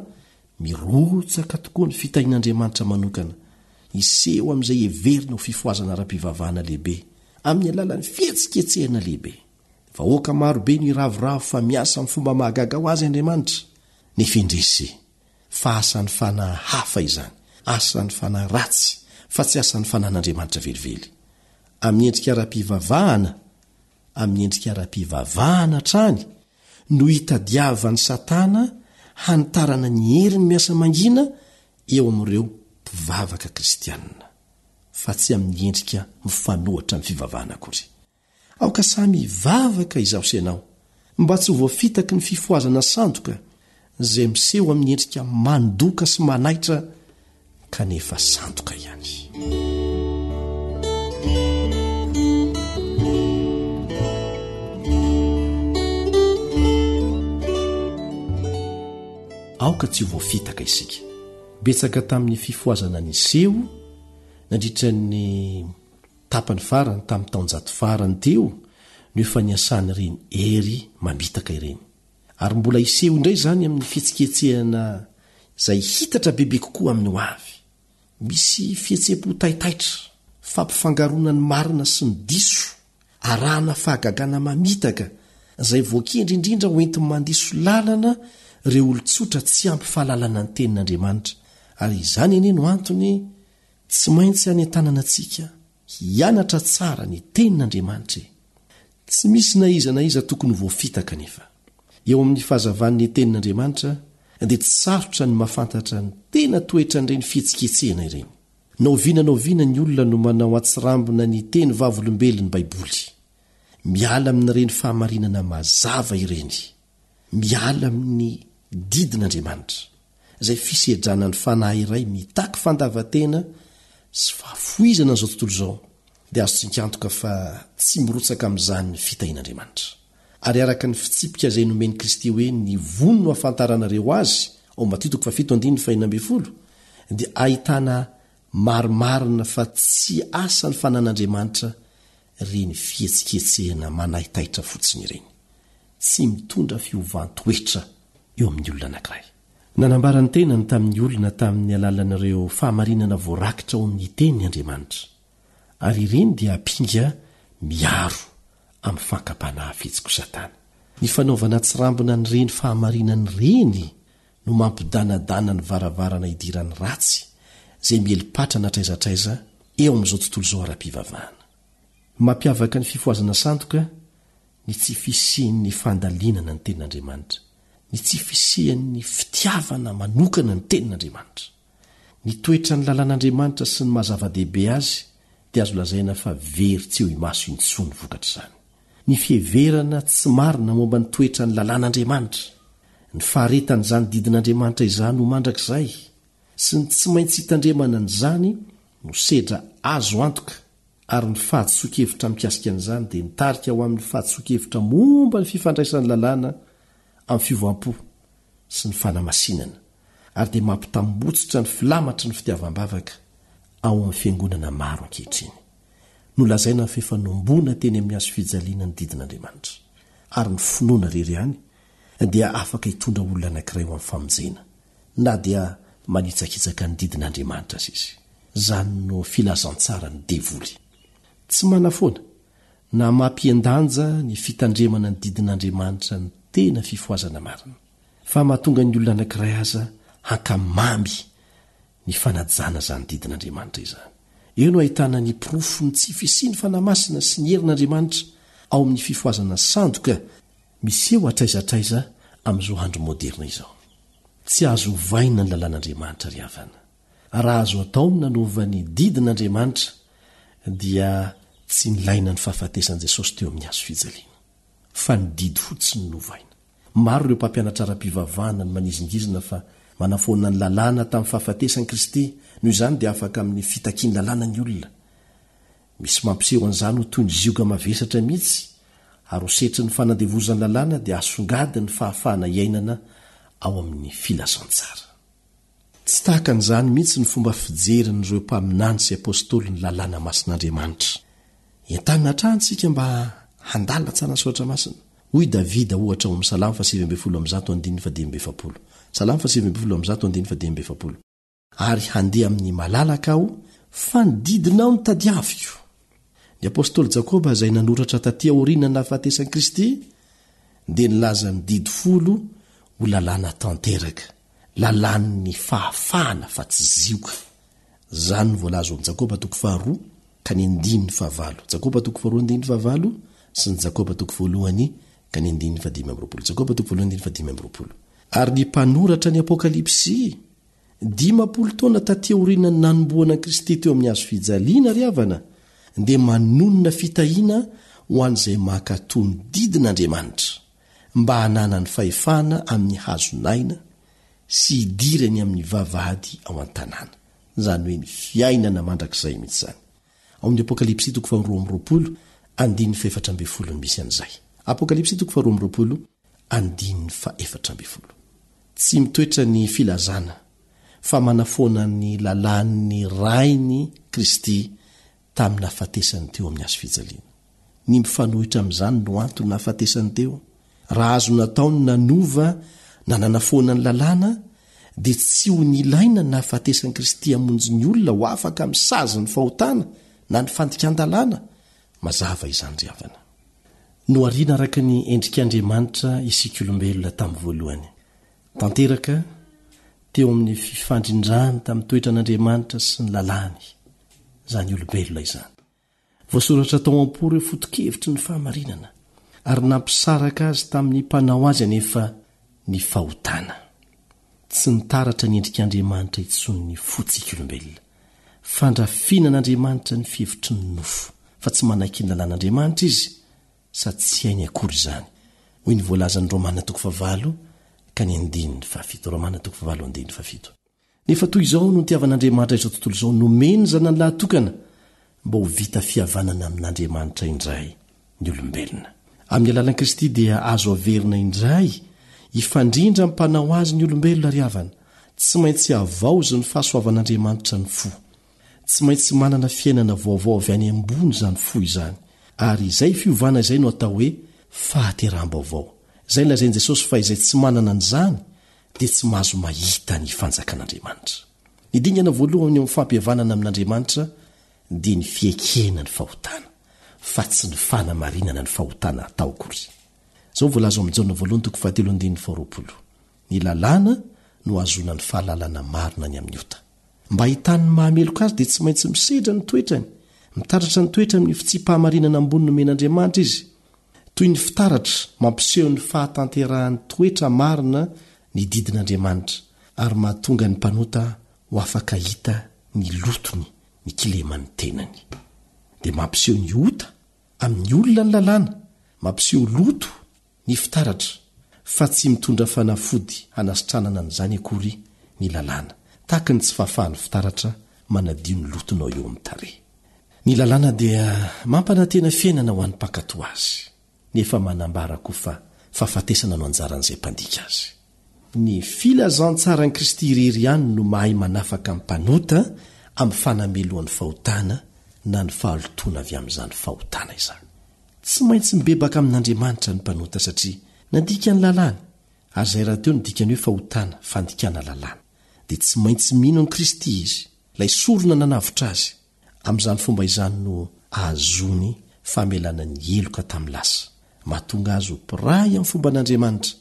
mirotsaka tokoa ny fitahian'Andriamanitra manokana hiseho amin'izay heverina ho fifohazana ara-pivavahana lehibe, amin'ny alalan'ny fihetsiketsehana lehibe. Vahoaka maro be no hiravoravo fa miasa amin'ny fomba mahagaga ho azy Andriamanitra, nefa indrisy fa asan'ny fanahy hafa izany, asan'ny fanahy ratsy, fa tsy asan'ny fanan'Andriamanitra velively. Amin'ny endrika ara-pivavahana, amin'ny endrika ara-pivavahana hatrany no itadiavan'i Satana hanitarana ny heriny miasa mangina eo amin'ireo mpivavaka kristianina, fa tsy amin'ny endrika mifanohitra amin'ny fivavahana akory. Aoka samy hivavaka izaho sy ianao, mba tsy ho voafitaky ny fifohazana sandoka izay miseho amin'ny endrika mandoka sy manaitra kanefa sandoka ihany. Aoka tsy ho voafitaka isika. Betsaka tamin'ny fifohazana niseho nandritra ny Tapany farany tamin'ny taonjato farany teo no efa niasan'ireny hery mamitaka ireny. Ary mbola hiseho indray izany amin'ny fihetsiketsehana izay hitatra bebe kokoa amin'ny ho avy. Misy fihetseham-po taitaitra, fampifangaroana ny marina sy ny diso, arahana fahagagana mamitaka izay voakendry indrindra ho enti-mandiso lalana ireo olon-tsotra tsy ampy fahalalana ny Tenin'Andriamanitra, ary izany anie no antony Tsy maintsy hanentanana antsika hianatra tsara ny Tenin'Andriamanitra e! Tsy misy na iza na iza tokony ho voafitaka anefa. Eo amin'ny fahazavan'ny Tenin'Andriamanitra dia tsy sarotra ny mahafantatra ny tena toetran'ireny fihetsiketsehana ireny. Na oviana na oviana ny olona no manao an-tsirambina ny teny vavolombelon'ny Baiboly. Miala amin'ireny fahamarinana mazava ireny. Miala amin'ny didin'Andriamanitra. izay fisedrana ny fanahy iray mitaky fandavan-tena sy fahafoizana an'izao tontolo izao, dia azontsika antoka fa tsy mirotsaka amin'izany ny fitahian'Andriamanitra. Ary araka ny fitsipika izay nomen'i Kristy hoe ny voany no ahafantaranareo azy, ao Matio toko fahafito andininy fahenina ambinifolo, dia ahitana marimarina fa tsy asan'ny fanan'Andriamanitra ireny fihetsiketsehana manaitaitra fotsiny ireny. Tsy mitondra fiovan-toetra eo amin'ny olona anankiray. Nanambara ny tenany tamin'ny olona tamin'ny alalan'ireo fahamarinana voarakitra ao amin'ny Teniny Andriamanitra, ary ireny dia ampinga miaro amin'ny fankam-panahy fihetsiko Satana. Ny fanaovana tsirambina an'ireny fahamarinana ireny no mampidanadana ny varavarana hidiran'ny ratsy izay miely patrana hatraiza hatraiza eo amin'izao tontolo izao ara-pivavahana. Mampiavaka ny fifohazana sandoka ny tsy fisian'ny fandalinana ny Tenin'Andriamanitra, ny tsy fisian'ny fitiavana manokana ny Tenin'Andriamanitra. Ny toetran'ny lalàn'Andriamanitra sy ny maha zava-dehibe azy dia azo lazaina fa very tsy eo imaso intsony vokatr'izany. Ny fiheverana tsy marina momba ny toetran'ny lalàn'Andriamanitra, ny faharetan'izany didin'Andriamanitra izany ho mandrakizay, sy ny tsy maintsy hitandremana an'izany no sedra azo antoka ary ny fahadisoan-kevitra mikasika an'izany dia nitarika ho amin'ny fahadisoan-kevitra momba ny fifandraisan'ny lalàna amin'ny fiovam-po sy ny fanamasinana, ary dia mampitambotsitra ny filamatry ny fitiavam-bavaka ao amin'ny fiangonana maro ankehitriny. Nolazaina fa efa nombona teny amin'ny hazo fijaliana ny didin'Andriamanitra, ary ny finoana irery ihany dia afaka hitondra olona anankiray ho amin'ny famonjena. na dia manitsakitsaka ny didin'Andriamanitra aza izy. Izany no filazantsaran'ny devoly. Tsy manafoana na mampihen-danja ny fitandremana ny didin'Andriamanitra ny tena fifohazana marina, fa mahatonga ny olona anankiray aza hankamamy ny fanajana izany didin'Andriamanitra izany. Eo no ahitana ny porofon'ny tsy fisian'ny Fanahy Masina sy ny herin'Andriamanitra ao amin'ny fifohazana sandoka miseho hatraiza hatraiza amin'izao andro moderina izao. Tsy azo ovaina ny lalàn'Andriamanitra ry havana. Raha azo atao ny nanova ny didin'Andriamanitra dia tsy nilaina ny fahafatesan'i Jesosy teo amin'ny hazo fijaliana. Fa ny didy fotsiny no novaina. Maro ireo mpampianatra ara-pivavahana no manizingizina fa manafoana ny lalàna tamin'ny fahafatesan'i Kristy, noho izany dia afaka amin'ny fitakian'ny lalàna ny olona. Misy mampiseho an'izany ho toy ny zioga mavesatra mihitsy, ary ho setrin'ny fanandevozan'ny lalàna dia asongadiny ny fahafahana iainana ao amin'ny filazantsara. Tsy tahaka an'izany mihitsy ny fomba fijerin'ireo mpaminany sy apostoly ny lalàna masin'Andriamanitra. Entanina hatrany isika mba handalina tsara ny Soratra Masina. Hoy Davida, ohatra, ao amin'ny Salamo faha-119 andininy faha-45, Salamo faha-119 andininy faha-45, Ary handeha amin'ny malalaka aho, fa ny didinao no tadiaviko. Ny apostoly Jakoba, izay nanoratra tatỳ aorian'ny nahafatesan'i Kristy, dia nilaza ny Didy Folo ho lalàna tanteraka, lalàn'ny fahafahana fa tsy zioga. Izany no voalaza ao amin'ny Jakoba toko faharoa ka ny andininy fahavalo, Jakoba toko faharoa andininy fahavalo, sy ny Jakoba toko voalohany ka ny andininy fahadimy amby roapolo, Jakoba toko voalohany andininy fahadimy amby roapolo. Ary ny mpanoratra ny Apokalypsy, 50 taona taty aorianan'ny nanombohana an'i Kristy teo amin'ny hazo fijaliana ry havana, dia manonona fitahiana ho an'izay mankatò ny didin'Andriamanitra, mba hananany fahefana amin'ny hazon'aina sy hidirany amin'ny vavahady ao an-tanàna. Izany hoe ny fiainana mandrakizay mihitsy izany. Ao amin'ny Apokalypsy toko faharoa amby roapolo andininy fahefatra ambin'ny folo no misy an'izay. Apokalypsy toko faharoa amby roapolo andininy fahefatra ambin'ny folo. Tsy mitoetra ny filazana fa manafoana ny lalàn'ny Rainy Kristy tamin'ny nahafatesany teo amin'ny hazo fijaliana. Ny mifanohitra amin'izany no antony nahafatesany teo. Raha azo natao ny nanova na nanafoana ny lalàna, dia tsy ho nilaina ny nahafatesan'i Kristy hamonjy ny olona ho afaka amin'ny sazin'ny fahotana na ny fandikan-dalàna. Mazava izany ry havana. Nohariana araka ny endrik'Andriamanitra isika olombelona tamin'ny voalohany. Tanteraka teo amin'ny fifandrindrany tamin'ny toetran'Andriamanitra sy ny lalàny izany olombelona izany. Voasoratra tao am-po ireo foto-kevitry ny fahamarinana, ary nampisaraka azy tamin'ny Mpanao azy anefa ny fahotana. Tsy nitaratra ny endrik'Andriamanitra intsony ny fontsika olombelona. Fandrafiana an'Andriamanitra ny fihevitry ny nofo, fa tsy manaiky ny lalàn'Andriamanitra izy, sady tsy hainy akory izany, hoy ny voalazan'ny Romana toko fahavalo ka ny andininy fahafito. Romana toko fahavalo andininy fahafito. Nefa toy izao no nitiavan'Andriamanitra izao tontolo izao, nomeny ny Zanany lahatokana mba ho vita fihavanana amin'Andriamanitra indray ny olombelona. Amin'ny alalan'i Kristy dia azo averina indray hifandrindra amin'ny Mpanao azy ny olombelona ry havana. Tsy maintsy havaozin'ny fahasoavan'Andriamanitra ny fo. Tsy maintsy manana fiainana vaovao avy any ambony izany fo izany. Ary izay fiovana izay no atao hoe fahateraham-baovao. Izay nolazain'i Jesosy fa izay tsy manana an'izany dia tsy mahazo mahita ny fanjakan'Andriamanitra. Ny dingana voalohany eo amin'ny fampihavanana amin'Andriamanitra dia ny fiekena ny fahotana, fa tsy ny fanamarinana ny fahotana atao akory. Izao no voalaza ao amin'ny Jaona voalohany toko fahatelo andininy faharoapolo, Ny lalàna no ahazoana ny fahalalana marina ny amin'ny ota. Mba hahitany ny maha-meloka azy dia tsy maintsy misedra ny toetrany, mitaratra ny toetrany amin'ny fitsiam-pahamarinana ambony nomen'Andriamanitra izy. Toy ny fitaratra mampiseho ny fahatanterahan'ny toetra marina ny didin'Andriamanitra, ary mahatonga ny mpanota ho afaka hahita ny lotony, ny kileman'ny tenany. Dia mampiseho ny ota amin'ny olona ny lalàna, mampiseho loto ny fitaratra, fa tsy mitondra fanafody hanasitranana an'izany akory ny lalàna, tahaka ny tsy fahafahan'ny fitaratra manadio ny lotonao eo amin'ny tarehy. Ny lalàna dia mampanantena fiainana ho an'ny mpankatò azy, nefa manambara koa fa fahafatesana no anjaran'izay mpandika azy. Ny filazantsaran'i Kristy irery ihany no mahay manafaka ny mpanota amin'ny fanamelohan'ny fahotana na ny fahalotoana avy amin'izany fahotana izany. Tsy maintsy mibebaka amin'Andriamanitra ny mpanota satria nandika ny lalàny, ary izay rahateo no dikan'ny hoe fahotana, fandikana lalàna. Dia tsy maintsy mino an'i Kristy izy, ilay sorona nanavotra azy. Amin'izany fomba izany no ahazoany famelana ny heloka tamin'ny lasa. Mahatonga azy ho mpiray amin'ny fomban'Andriamanitra,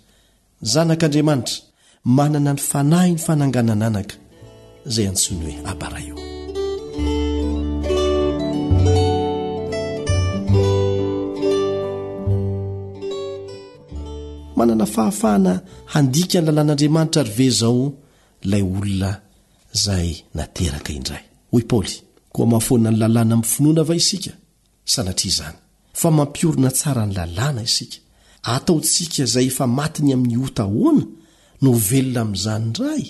Zanak'Andriamanitra, manana ny fanahin'ny fananganan'anaka, izay antsoiny hoe Aba Ray ô. Manana fahafahana handika ny lalàn'Andriamanitra àry ve izao ilay olona izay nateraka indray? Hoy Paoly, Koa mahafoana ny lalàna amin'ny finoana va isika? Sanatria izany! Fa mampiorina tsara ny lalàna isika. Ataontsika izay efa maty ny amin'ny ota ahoana no ho velona amin'izany indray?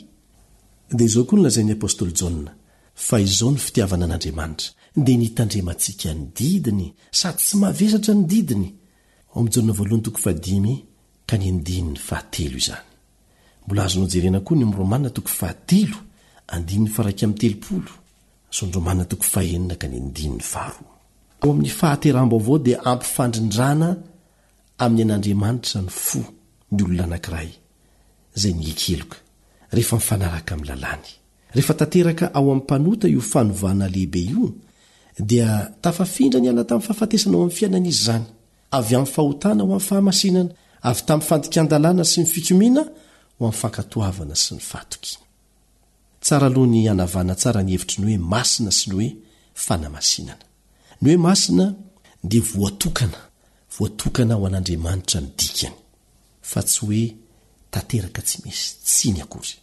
Dia izao koa no lazain'ny apostoly Jaona, Fa izao ny fitiavana an'Andriamanitra, dia ny hitandremantsika ny didiny, sady tsy mavesatra ny didiny. Ao amin'ny Jaona voalohany toko fahadimy ka ny andininy fahatelo izany. Mbola azonao jerena koa ny ao amin'ny Romana toko fahatelo, andininy faha-31, sy ny Romana toko fahenina ka ny andininy faharoa. Ao amin'ny fahateraham-baovao dia ampifandrindrana amin'ny an'Andriamanitra ny fo ny olona anankiray izay niekeloka, rehefa mifanaraka amin'ny lalàny. Rehefa tanteraka ao amin'ny mpanota io fanovana lehibe io, dia tafafindra niala tamin'ny fahafatesana ho amin'ny fiainana izy izany, avy amin'ny fahotana ho amin'ny fahamasinana, avy tamin'ny fandikan-dalàna sy ny fikomiana ho amin'ny fankatoavana sy ny fahatokiana. Tsara aloha ny hanavahana tsara ny hevitry ny hoe masina sy ny hoe fanamasinana. Ny hoe masina dia voatokana, voatokana ho an'Andriamanitra ny dikany, fa tsy hoe tanteraka tsy misy tsiny akory.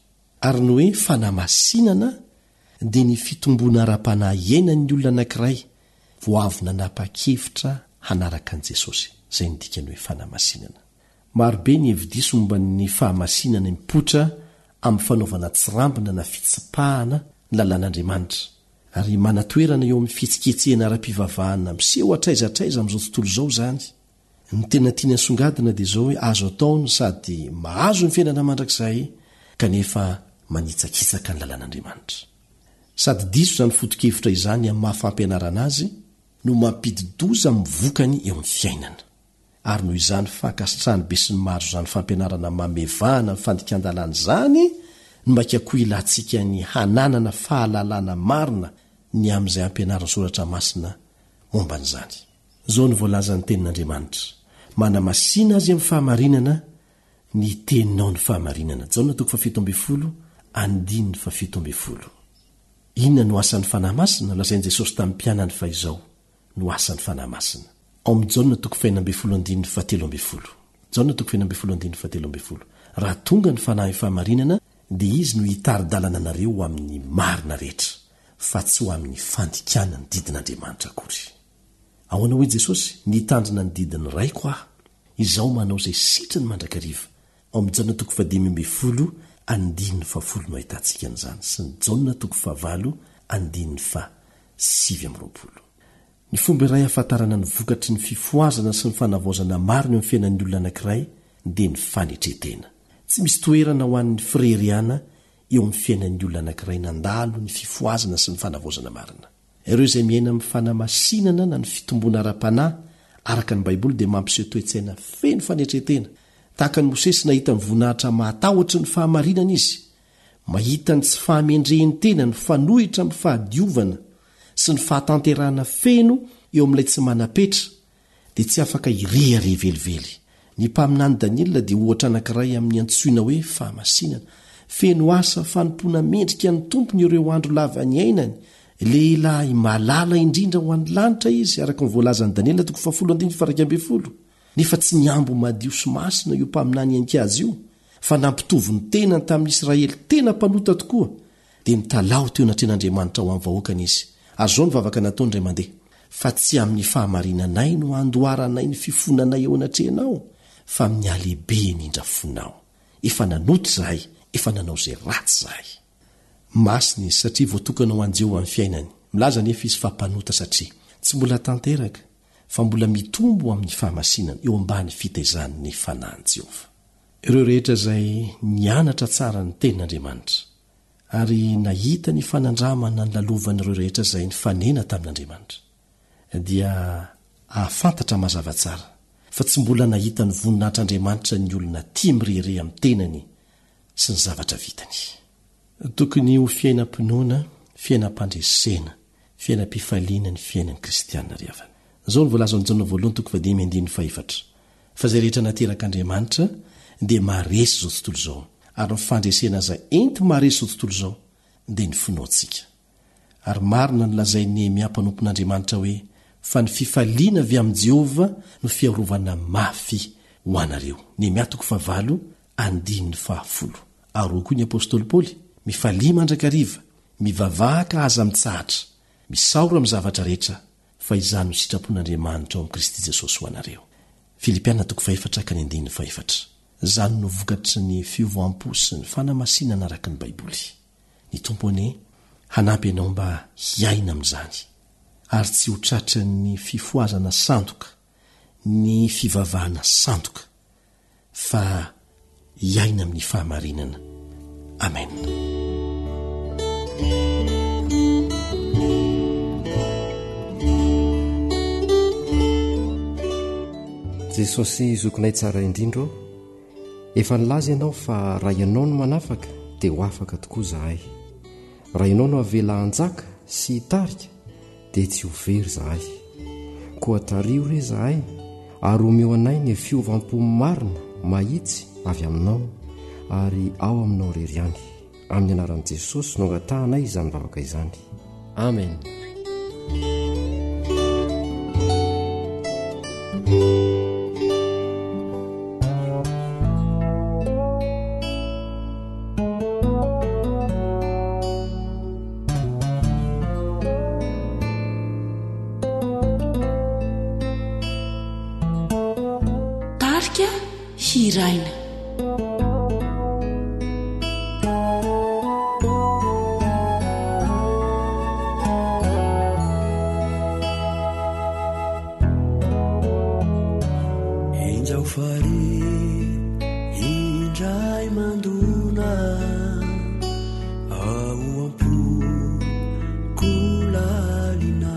Ary ny hoe fanamasinana dia ny fitomboana ara-panahy iainan'ny olona anankiray vao avy nanapa-kevitra hanaraka an'i Jesosy. Izay no dikan'ny hoe fanamasinana. Maro be ny hevi-diso momba ny fahamasinana mipoitra amin'ny fanaovana tsirambina na fitsipahana ny lalàn'Andriamanitra, ary manan-toerana eo amin'ny fihetsiketsehana ara-pivavahana miseho hatraiza hatraiza amin'izao tontolo izao izany. Ny tena tiany asongadina dia izao hoe azo atao ny sady mahazo ny fiainana mandrakizay kanefa manitsakitsaka ny lalàn'Andriamanitra. Sady diso izany foto-kevitra izany amin'ny maha fampianarana azy no mampidi-doza amin'ny vokany eo amin'ny fiainana. Ary noho izany fankasitrahan'ny besinimaro izany fampianarana mamevahana ny fandikan-dalàna izany no mainka koa ilantsika ny hananana fahalalana marina ny amin'izay ampianarin'ny Soratra Masina momba an'izany. Izao no voalazan'ny Tenin'Andriamanitra, Manamasina azy amin'ny fahamarinana, ny teninao ny fahamarinana. Jaona toko fahafito ambin'ny folo, andininy fahafito ambin'ny folo. Inona no asan'ny Fanahy Masina? Lazain'i Jesosy tamin'ny mpianany fa izao no asan'ny Fanahy Masina. Ao amin'ny Jaona toko fahenina ambin'ny folo andininy fahatelo ambin'ny folo. Jaona toko fahenina ambin'ny folo andininy fahatelo ambin'ny folo. Raha tonga ny Fanahin'ny fahamarinana, dia Izy no hitari-dalana anareo ho amin'ny marina rehetra, fa tsy ho amin'ny fandikana ny didin'Andriamanitra akory. Ahoana hoy Jesosy? Nitandrina ny didin'ny Raiko Aho, Izaho manao izay sitrany mandrakariva. Ao amin'ny Jaona toko fahadimy ambin'ny folo andininy fahafolo no ahitantsika an'izany, sy ny Jaona toko fahavalo andininy fahasivy amby roapolo. Ny fomba iray ahafantarana ny vokatry ny fifohazana sy ny fanavaozana marina eo amin'ny fiainan'ny olona anankiray dia ny fanetren-tena. Tsy misy toerana ho an'ny fireharehana eo amin'ny fiainan'ny olona anankiray nandalo ny fifohazana sy ny fanavaozana marina. Ireo izay miaina amin'ny fanamasinana na ny fitomboana ara-panahy araka ny Baiboly dia mampiseho toe-tsaina feno fanetren-tena. Tahaka an'i Mosesy nahita ny voninahitra mahatahotry ny fahamarinana izy. Mahita ny tsy fahamendrehin'ny tena mifanohitra amin'ny fahadiovana sy ny fahatanterahana feno eo amin'ilay tsy manam-petra, dia tsy afaka hirehareha velively. Ny mpaminany Daniela dia ohatra anankiray amin'ny antsoina hoe fahamasinana. Feno asa fanompoana mendrika ny Tompony ireo andro lava niainany. Lehilahy malala indrindra ho an'ny lanitra izy, araka ny voalazan'i Daniela toko fahafolo andininy faha-iraika ambin'ny folo. Nefa tsy nihambo madio sy masina io mpaminany ankiazy io, fa nampitovy ny tenany tamin'ny Israely tena mpanota tokoa, dia nitalaho teo anatrehan'Andriamanitra ho an'ny vahoakany izy. Ary izao no vavaka nataony indray mandeha, Fa tsy amin'ny fahamarinanay no handoaranay ny fifonanay eo anatrehanao, fa amin'ny halehiben'ny indrafonao. Efa nanota izahay, efa nanao izay ratsy izahay. Masina izy satria voatokana ho an'i Jehovah ny fiainany. Milaza anefa izy fa mpanota satria tsy mbola tanteraka, fa mbola mitombo amin'ny fahamasinana eo ambany fitaizan'ny fanahin'i Jehovah. Ireo rehetra izay nianatra tsara ny Tenin'Andriamanitra, ary nahita ny fanandramana nolalovan'ireo rehetra izay nifanena tamin'Andriamanitra, dia hahafantatra mazava tsara fa tsy mbola nahita ny voninahitr'Andriamanitra ny olona tia mirehareha amin'ny tenany sy ny zavatra vitany. Tokony ho fiainam-pinoana, fiainam-pandresena, fiainam-pifaliana ny fiainan'ny kristiana ry havana. Izao no voalazan'i Jaona voalohany toko fahadimy andininy fahefatra, Fa izay rehetra naterak'Andriamanitra dia maharesy izao tontolo izao, ary ny fandresena izay enti-maharesy izao tontolo izao dia ny finoantsika. Ary marina ny lazain'i Nehemia mpanompon'Andriamanitra hoe, Fa ny fifaliana avy amin'i Jehovah no fiarovana mafy ho. ho anareo. Nehemia toko fahavalo andininy fahafolo. Ary hoy koa ny apostoly Paoly, Mifalia mandrakariva, mivavaha ka aza mitsahatra, misaora amin'ny zavatra rehetra, fa izany no sitrapon'Andriamanitra ao amin'i Kristy Jesosy ho anareo. Filipiana toko fahefatra ka ny andininy fahefatra. Izany no vokatry ny fiovam-po sy ny fanamasinana araka ny Baiboly. Ny Tompo anie hanampy anao mba hiaina amin'izany, ary tsy ho tratran'ny fifohazana sandoka, ny fivavahana sandoka, fa hiaina amin'ny fahamarinana. Amen. Jesosy zokinay tsara indrindra ô, efa nilaza ianao fa raha ianao no manafaka dia ho afaka tokoa zahay. Raha ianao no avela hanjaka sy hitarika dia tsy ho very izahay. Koa tariho re izahay ary omeo anay ny fiovam-po marina mahitsy avy aminao ary ao aminao irery ihany. Amin'ny anaran'i Jesosy no angatahanay izany vavaka izany. Amen. Tarika hiraina. Injao farihy indray mandona ao am-poko lalina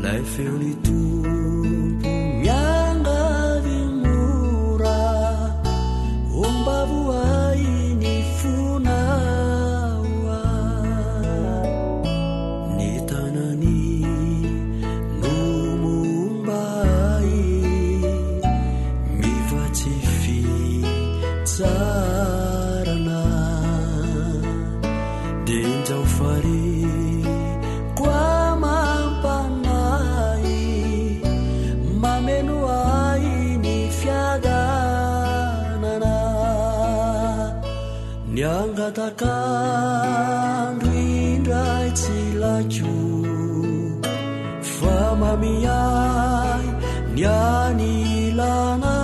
Lay feon'ny Tompo miangavy mora Ombavo ahy ny fonao Ny tanany no momba ahy Mivatsy fitsarana Dia injao fariko amam-panahy Mameno ahy ny fiadanana Ny angatak'andro indray tsy laiko Fa mamy ahy ny anilana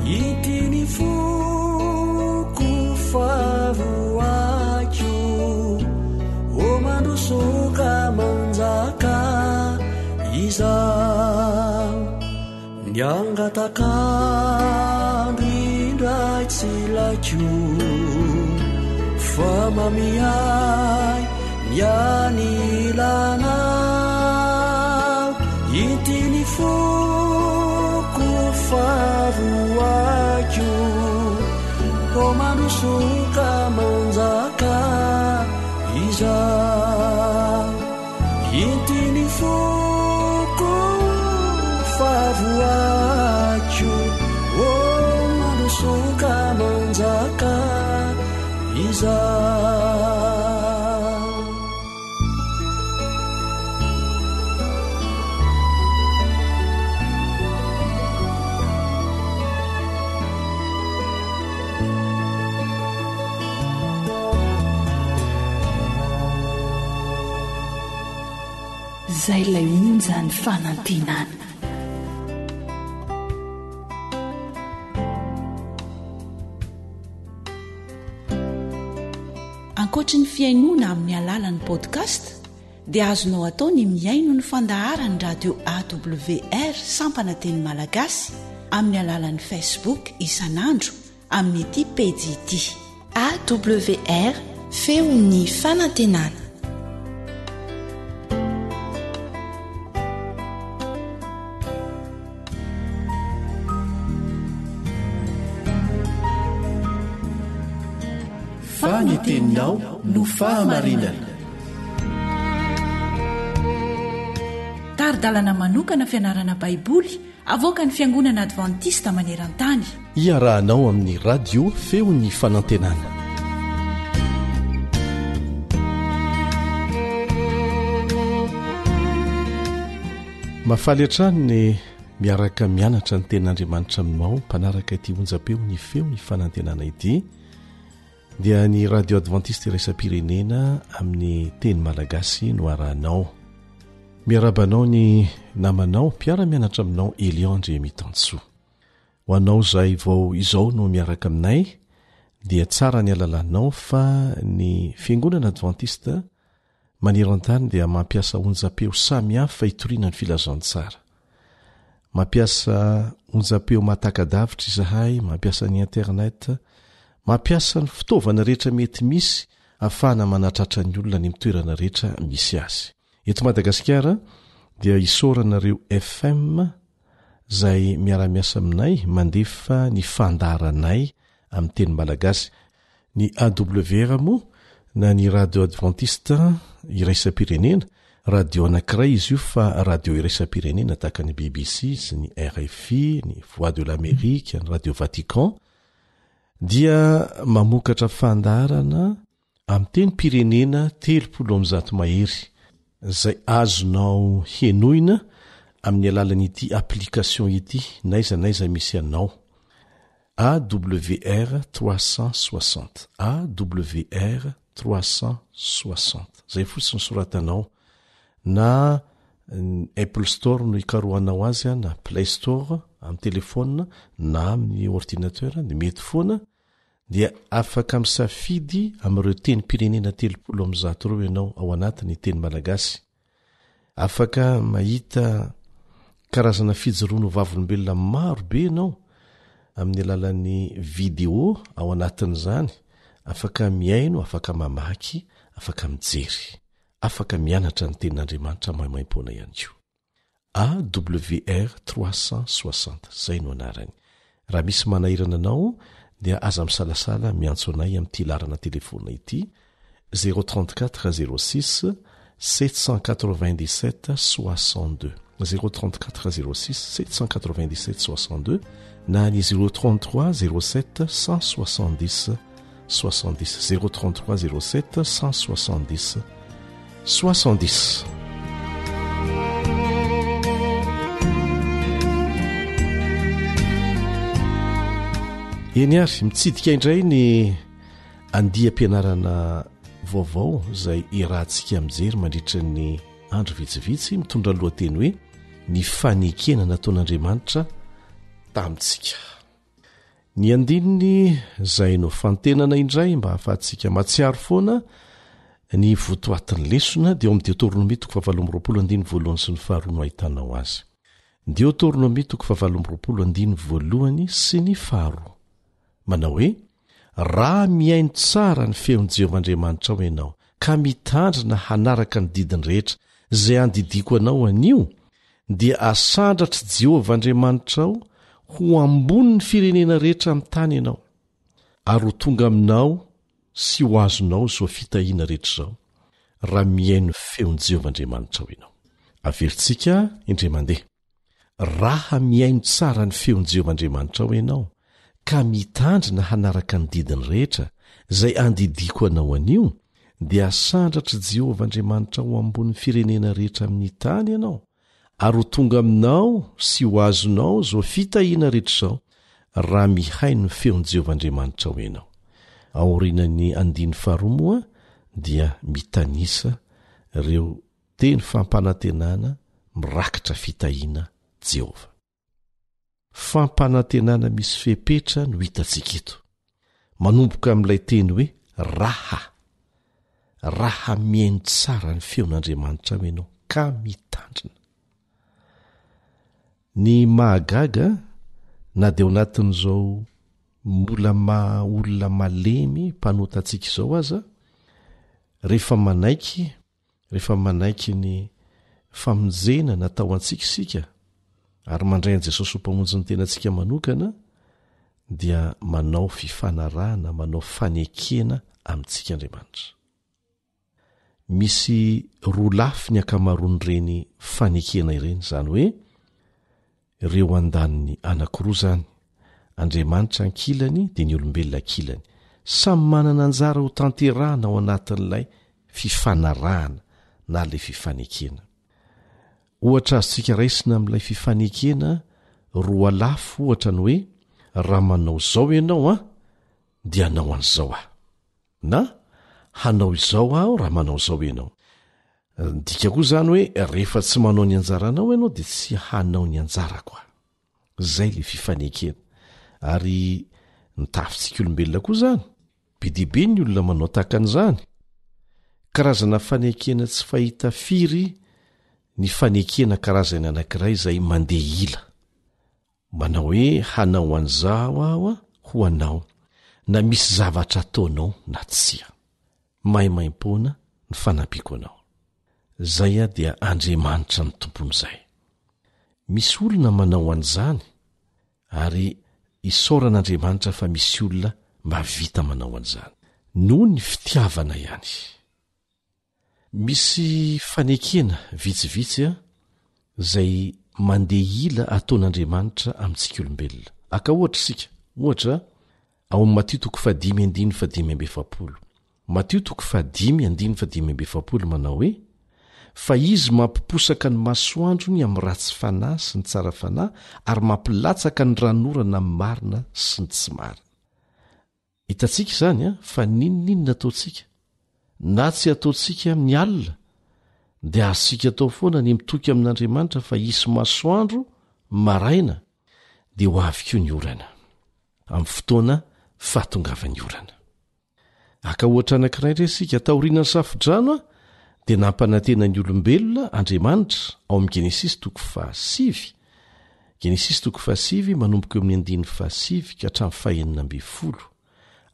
Ity ny foko fa voako Ô mandroso ka manjaka izao Ny angatak'andro indray tsy laiko Fa mamy ahy ny anilanao Inty ny foko fa voako Ô mandroso ka manjaka izao Inty ny foko fa voako Ô mandroso ka manjaka izao. Zay ilay onjan'ny fanantenana. Ankoatry ny fihainoana amin'ny alalan'ny podcast dia azonao atao ny mihaino ny fandaharan'ny radio AWR sampana teny malagasy amin'ny alalan'ny Facebook isan'andro amin'ity pejy ity. AWR, Feon'ny fanantenana. Fa ny teninao no fahamarinana. Tari-dalana manokana fianarana Baiboly avoakan'ny Fiangonana Advantista maneran-tany. Iarahanao amin'ny Radio Feon'ny Fanantenana. Mahafaly hatrany ny. Miaraka mianatra ny tenin'Andriamanitra aminao mpanaraka ity onjam-peo ny feo ny fanantenana ity dia ny radio adventiste iraisam-pirenena amin'ny teny malagasy no arahanao. Miarahaba anao ny namanao mpiara-mianatra aminao Elion Andriamitansoa. Ho anao izay vao izao no miaraka aminay dia tsara ny alalanao fa ny Fiangonana Advantista maneran-tany dia mampiasa onjam-peo samihafa hitoriana ny filazantsara. Mampiasa onjam-peo mahataka-davitra izahay, mampiasa ny internet, mampiasa ny fitaovana rehetra mety misy ahafahana manatratra ny olona any amin'ny toerana rehetra misy azy. Eto Madagasikara dia isaorana ireo FM izay miara-miasa aminay mandefa ny fandaharanay amin'ny teny malagasy. Ny AWR moa na ny Radio Adventiste Iraisam-pirenena, radio anankiray izy io fa radio iraisam-pirenena tahaka ny BBC sy ny RFI, ny Voix de l'Amérique, ny Radio Vatican, dia mamokatra fandaharana amin'ny tenim-pirenena 130 mahery, izay azonao henoina amin'ny alalan'ity application ity n'aiza n'aiza misy anao. AWR 360, AWR 360, izay fotsiny soratanao, na Apple Store no ikarohanao azy na Play Store amin'ny telephone na amin'ny ordinateur dia mety foana, dia afaka misafidy amin'ireo tenim-pirenena 130 ireo ianao ao anatin'ny teny malagasy. Afaka mahita karazana fijoroana ho vavolombelona maro be ianao amin'ny alalan'ny video ao anatin'izany, afaka mihaino, afaka mamaky, afaka mijery, afaka mianatra ny tenin'Andriamanitra maimaimpoana ihany koa. AWR 360, izay no anarany. Raha misy manahirana anao dia aza misalasala miantso anay amin'ity laharana telefaonina ity, 034 06 797 62, 034 06 797 62 na ny 033 07 170 70, 033 07 170 70. Eny ary, mitsidika indray ny andiam-pianarana vaovao izay iarahantsika mijery mandritra ny andro vitsivitsy mitondra ny lohateny hoe ny fanekena nataon'Andriamanitra tamintsika. Ny andininy izay nofantenana indray mba hahafahantsika mahatsiaro foana ny votoatin'ny lesona dia ao amin'ny Deoteronomia toko fahavalo amby roapolo andininy voalohany sy ny faharoa no ahitanao azy. Deoteronomia toko fahavalo amby roapolo andininy voalohany sy ny faharoa. Manao hoe, Raha mihaino tsara ny feon'i Jehovah Andriamanitrao ianao, ka mitandrina hanaraka ny didiny rehetra izay andidiako anao anio, dia asandratr'i Jehovah Andriamanitrao ho ambonin'ny firenena rehetra amin'ny tany ianao, ary ho tonga aminao sy ho azonao izao fitahiana rehetra izao, raha mihaino ny feon'i Jehovah Andriamanitrao ianao. Averintsika indray mandeha. Raha mihaino tsara ny feon'i Jehovah Andriamanitrao ianao, ka mitandrina hanaraka ny didiny rehetra, izay andidiako anao anio, dia hasandratr'i Jehovah Andriamanitrao ho ambonin'ny firenena rehetra amin'ny tany ianao, ary ho tonga aminao sy ho azonao izao fitahiana rehetra izao, raha mihaino ny feon'i Jehovah Andriamanitrao ianao. Aorianan'ny andininy faharoa moa dia mitanisa ireo Teny fampanantenana mirakitra fitahiana Jehovah. Fampanantenana misy fepetra no hitantsika eto. Manomboka amin'ilay teny hoe raha. Raha mihaino tsara ny feon'Andriamanitrao ianao ka mitandrina. Ny mahagaga, na dia ao anatin'izao mbola maha olona malemy mpanota antsika izao aza, rehefa manaiky Rehefa manaiky ny famonjena natao antsika isika ary mandray an'i Jesosy ho Mpamonjy ny tenantsika manokana, dia manao fifanarahana, manao fanekena amintsika Andriamanitra. Misy roa lafy ny ankamaroan'ireny fanekena ireny, izany hoe Ireo andaniny anankiroa izany, Andriamanitra ankilany dia ny olombelona ankilany, samy manana anjara ho tanterahana ao anatin'ilay fifanarahana na ilay fifanekena. Ohatra azontsika raisina amin'ilay fifanekena roalafy ohatra ny hoe raha manao izao ianao an, dia hanao an'izao aho. Na hanao izao aho raha manao izao ianao. Midika koa izany hoe rehefa tsy manao ny anjaranao ianao dia tsy hanao ny anjarako aho. Izay ilay fifanekena. Ary ny tafintsika olombelona koa izany. Be dia be ny olona manao tahaka an'izany. Karazana fanekena tsy fahita firy ny fanekena karazany anankiray izay mandeha ila. Manao hoe hanao an'izao aho ho anao na misy zavatra ataonao na tsia. Maimaimpoana ny fanampiako anao. Zay aho dia Andriamanitra ny tompon'izay. Misy olona manao an'izany ary isaorana Andriamanitra fa misy olona mahavita manao an'izany. Noho ny fitiavana ihany. Misy fanekena vitsivitsy izay mandeha ila ataon'Andriamanitra amintsika olombelona. Aka ohatra isika, ohatra, ao amin'ny Matio toko fahadimy andininy fahadimy amby efapolo. Matio toko fahadimy andininy fahadimy amby efapolo manao hoe, Fa izy mampiposaka ny masoandrony amin'ny ratsy fanahy sy ny tsara fanahy ary mampilatsaka ny ranonorana amin'ny marina sy ny tsy marina. Hitantsika izany an, fa n'inon'inona ataontsika, na tsy ataontsika amin'ny alina, dia azontsika atao foana ny mitoky amin'Andriamanitra fa hisy masoandro maraina, dia ho avy koa ny orana, amin'ny fotoana fahatongavan'ny orana. Haka ohatra anankiray indray isika, taorian'ny Safodrano dia nampanantena ny olombelona Andriamanitra ao amin'ny Genesisy toko fahasivy, Genesisy toko fahasivy manomboka eo amin'ny andininy fahasivy ka hatramin'ny fahenina ambin'ny folo,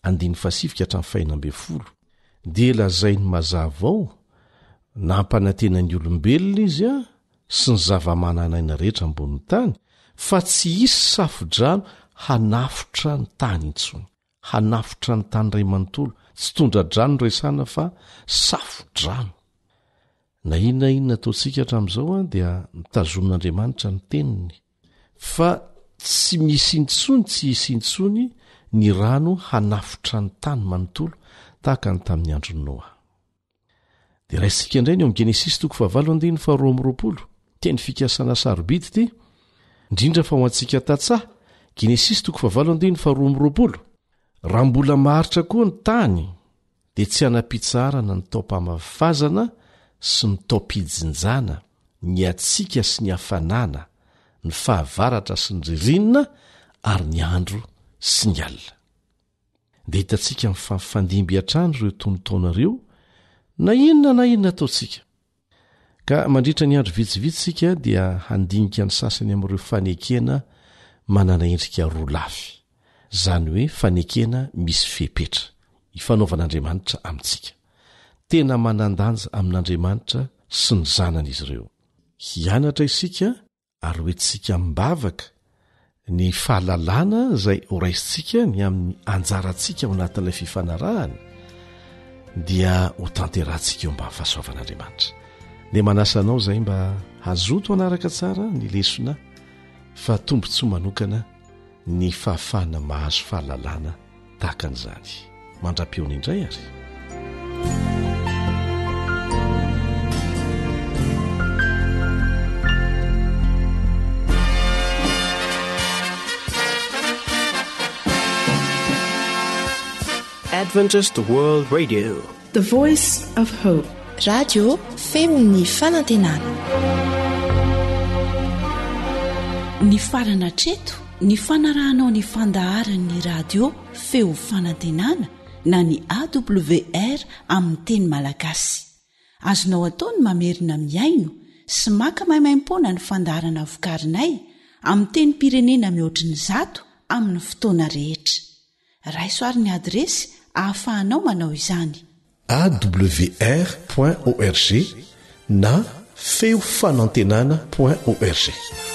andininy fahasivy ka hatramin'ny fahenina ambin'ny folo, dia lazainy mazava ao, nampanantena ny olombelona izy sy ny zava-manan'aina rehetra ambonin'ny tany, fa tsy hisy safodrano hanafotra ny tany intsony. Hanafotra ny tany iray manontolo, tsy tondra-drano no resahana fa safo-drano. Na inona inona ataontsika hatramin'izao dia nitazomin'Andriamanitra ny teniny fa tsy misy intsony tsy hisy intsony ny rano hanafotra ny tany manontolo tahaka ny tamin'ny andron'i Noa. Dia raisintsika indray ny ao amin'ny Genesisy toko fahavalo andininy faharoa amby roapolo. Teny fikasana sarobidy ity, indrindra fa ho antsika tantsaha. Genesisy toko fahavalo andininy faharoa amby roapolo. Raha mbola maharitra koa ny tany, dia tsy hanam-pitsaharana ny taom-pamafazana sy ny taom-pijinjana, ny hatsiaka sy ny hafanana, ny fahavaratra sy ny ririnina ary ny andro sy ny alina. Dia hitantsika mifampifandimby hatrany ireo tonon-taona ireo, na inona na inona ataontsika. Ka mandritra ny andro vitsivitsy isika dia handinika ny sasany amin'ireo fanekena manana endrika roa lafy, izany hoe fanekena misy fepetra, ifanaovan'Andriamanitra amintsika. Tena manan-danja amin'Andriamanitra sy ny Zanany izy ireo. Hianatra isika ary hoentintsika amim-bavaka ny fahalalana izay horaisintsika ny amin'ny anjarantsika ao anatin'ilay fifanarahana dia ho tanterahantsika eo ambany fahasoavan'Andriamanitra. Dia manasa anao izay mba hazoto hanaraka tsara ny lesona fa tombontsoa manokana ny fahafahana mahazo fahalalana tahaka an'izany. Mandra-pihaona indray ary. Adventist World Radio. The Voice of Hope. Radio feon'ny fanantenana. Nifarana hatreto ny fanarahanao ny fandaharan'ny radio feo fanantenana na ny AWR amin'ny teny malagasy. Azonao atao ny mamerina mihaino sy maka maimaimpoana ny fandaharana vokarinay amin'ny tenim-pirenena mihoatry ny zato amin'ny fotoana rehetra. Raiso ary ny adiresy ahafahanao manao izany. Awr point org na feo fanantenana point org.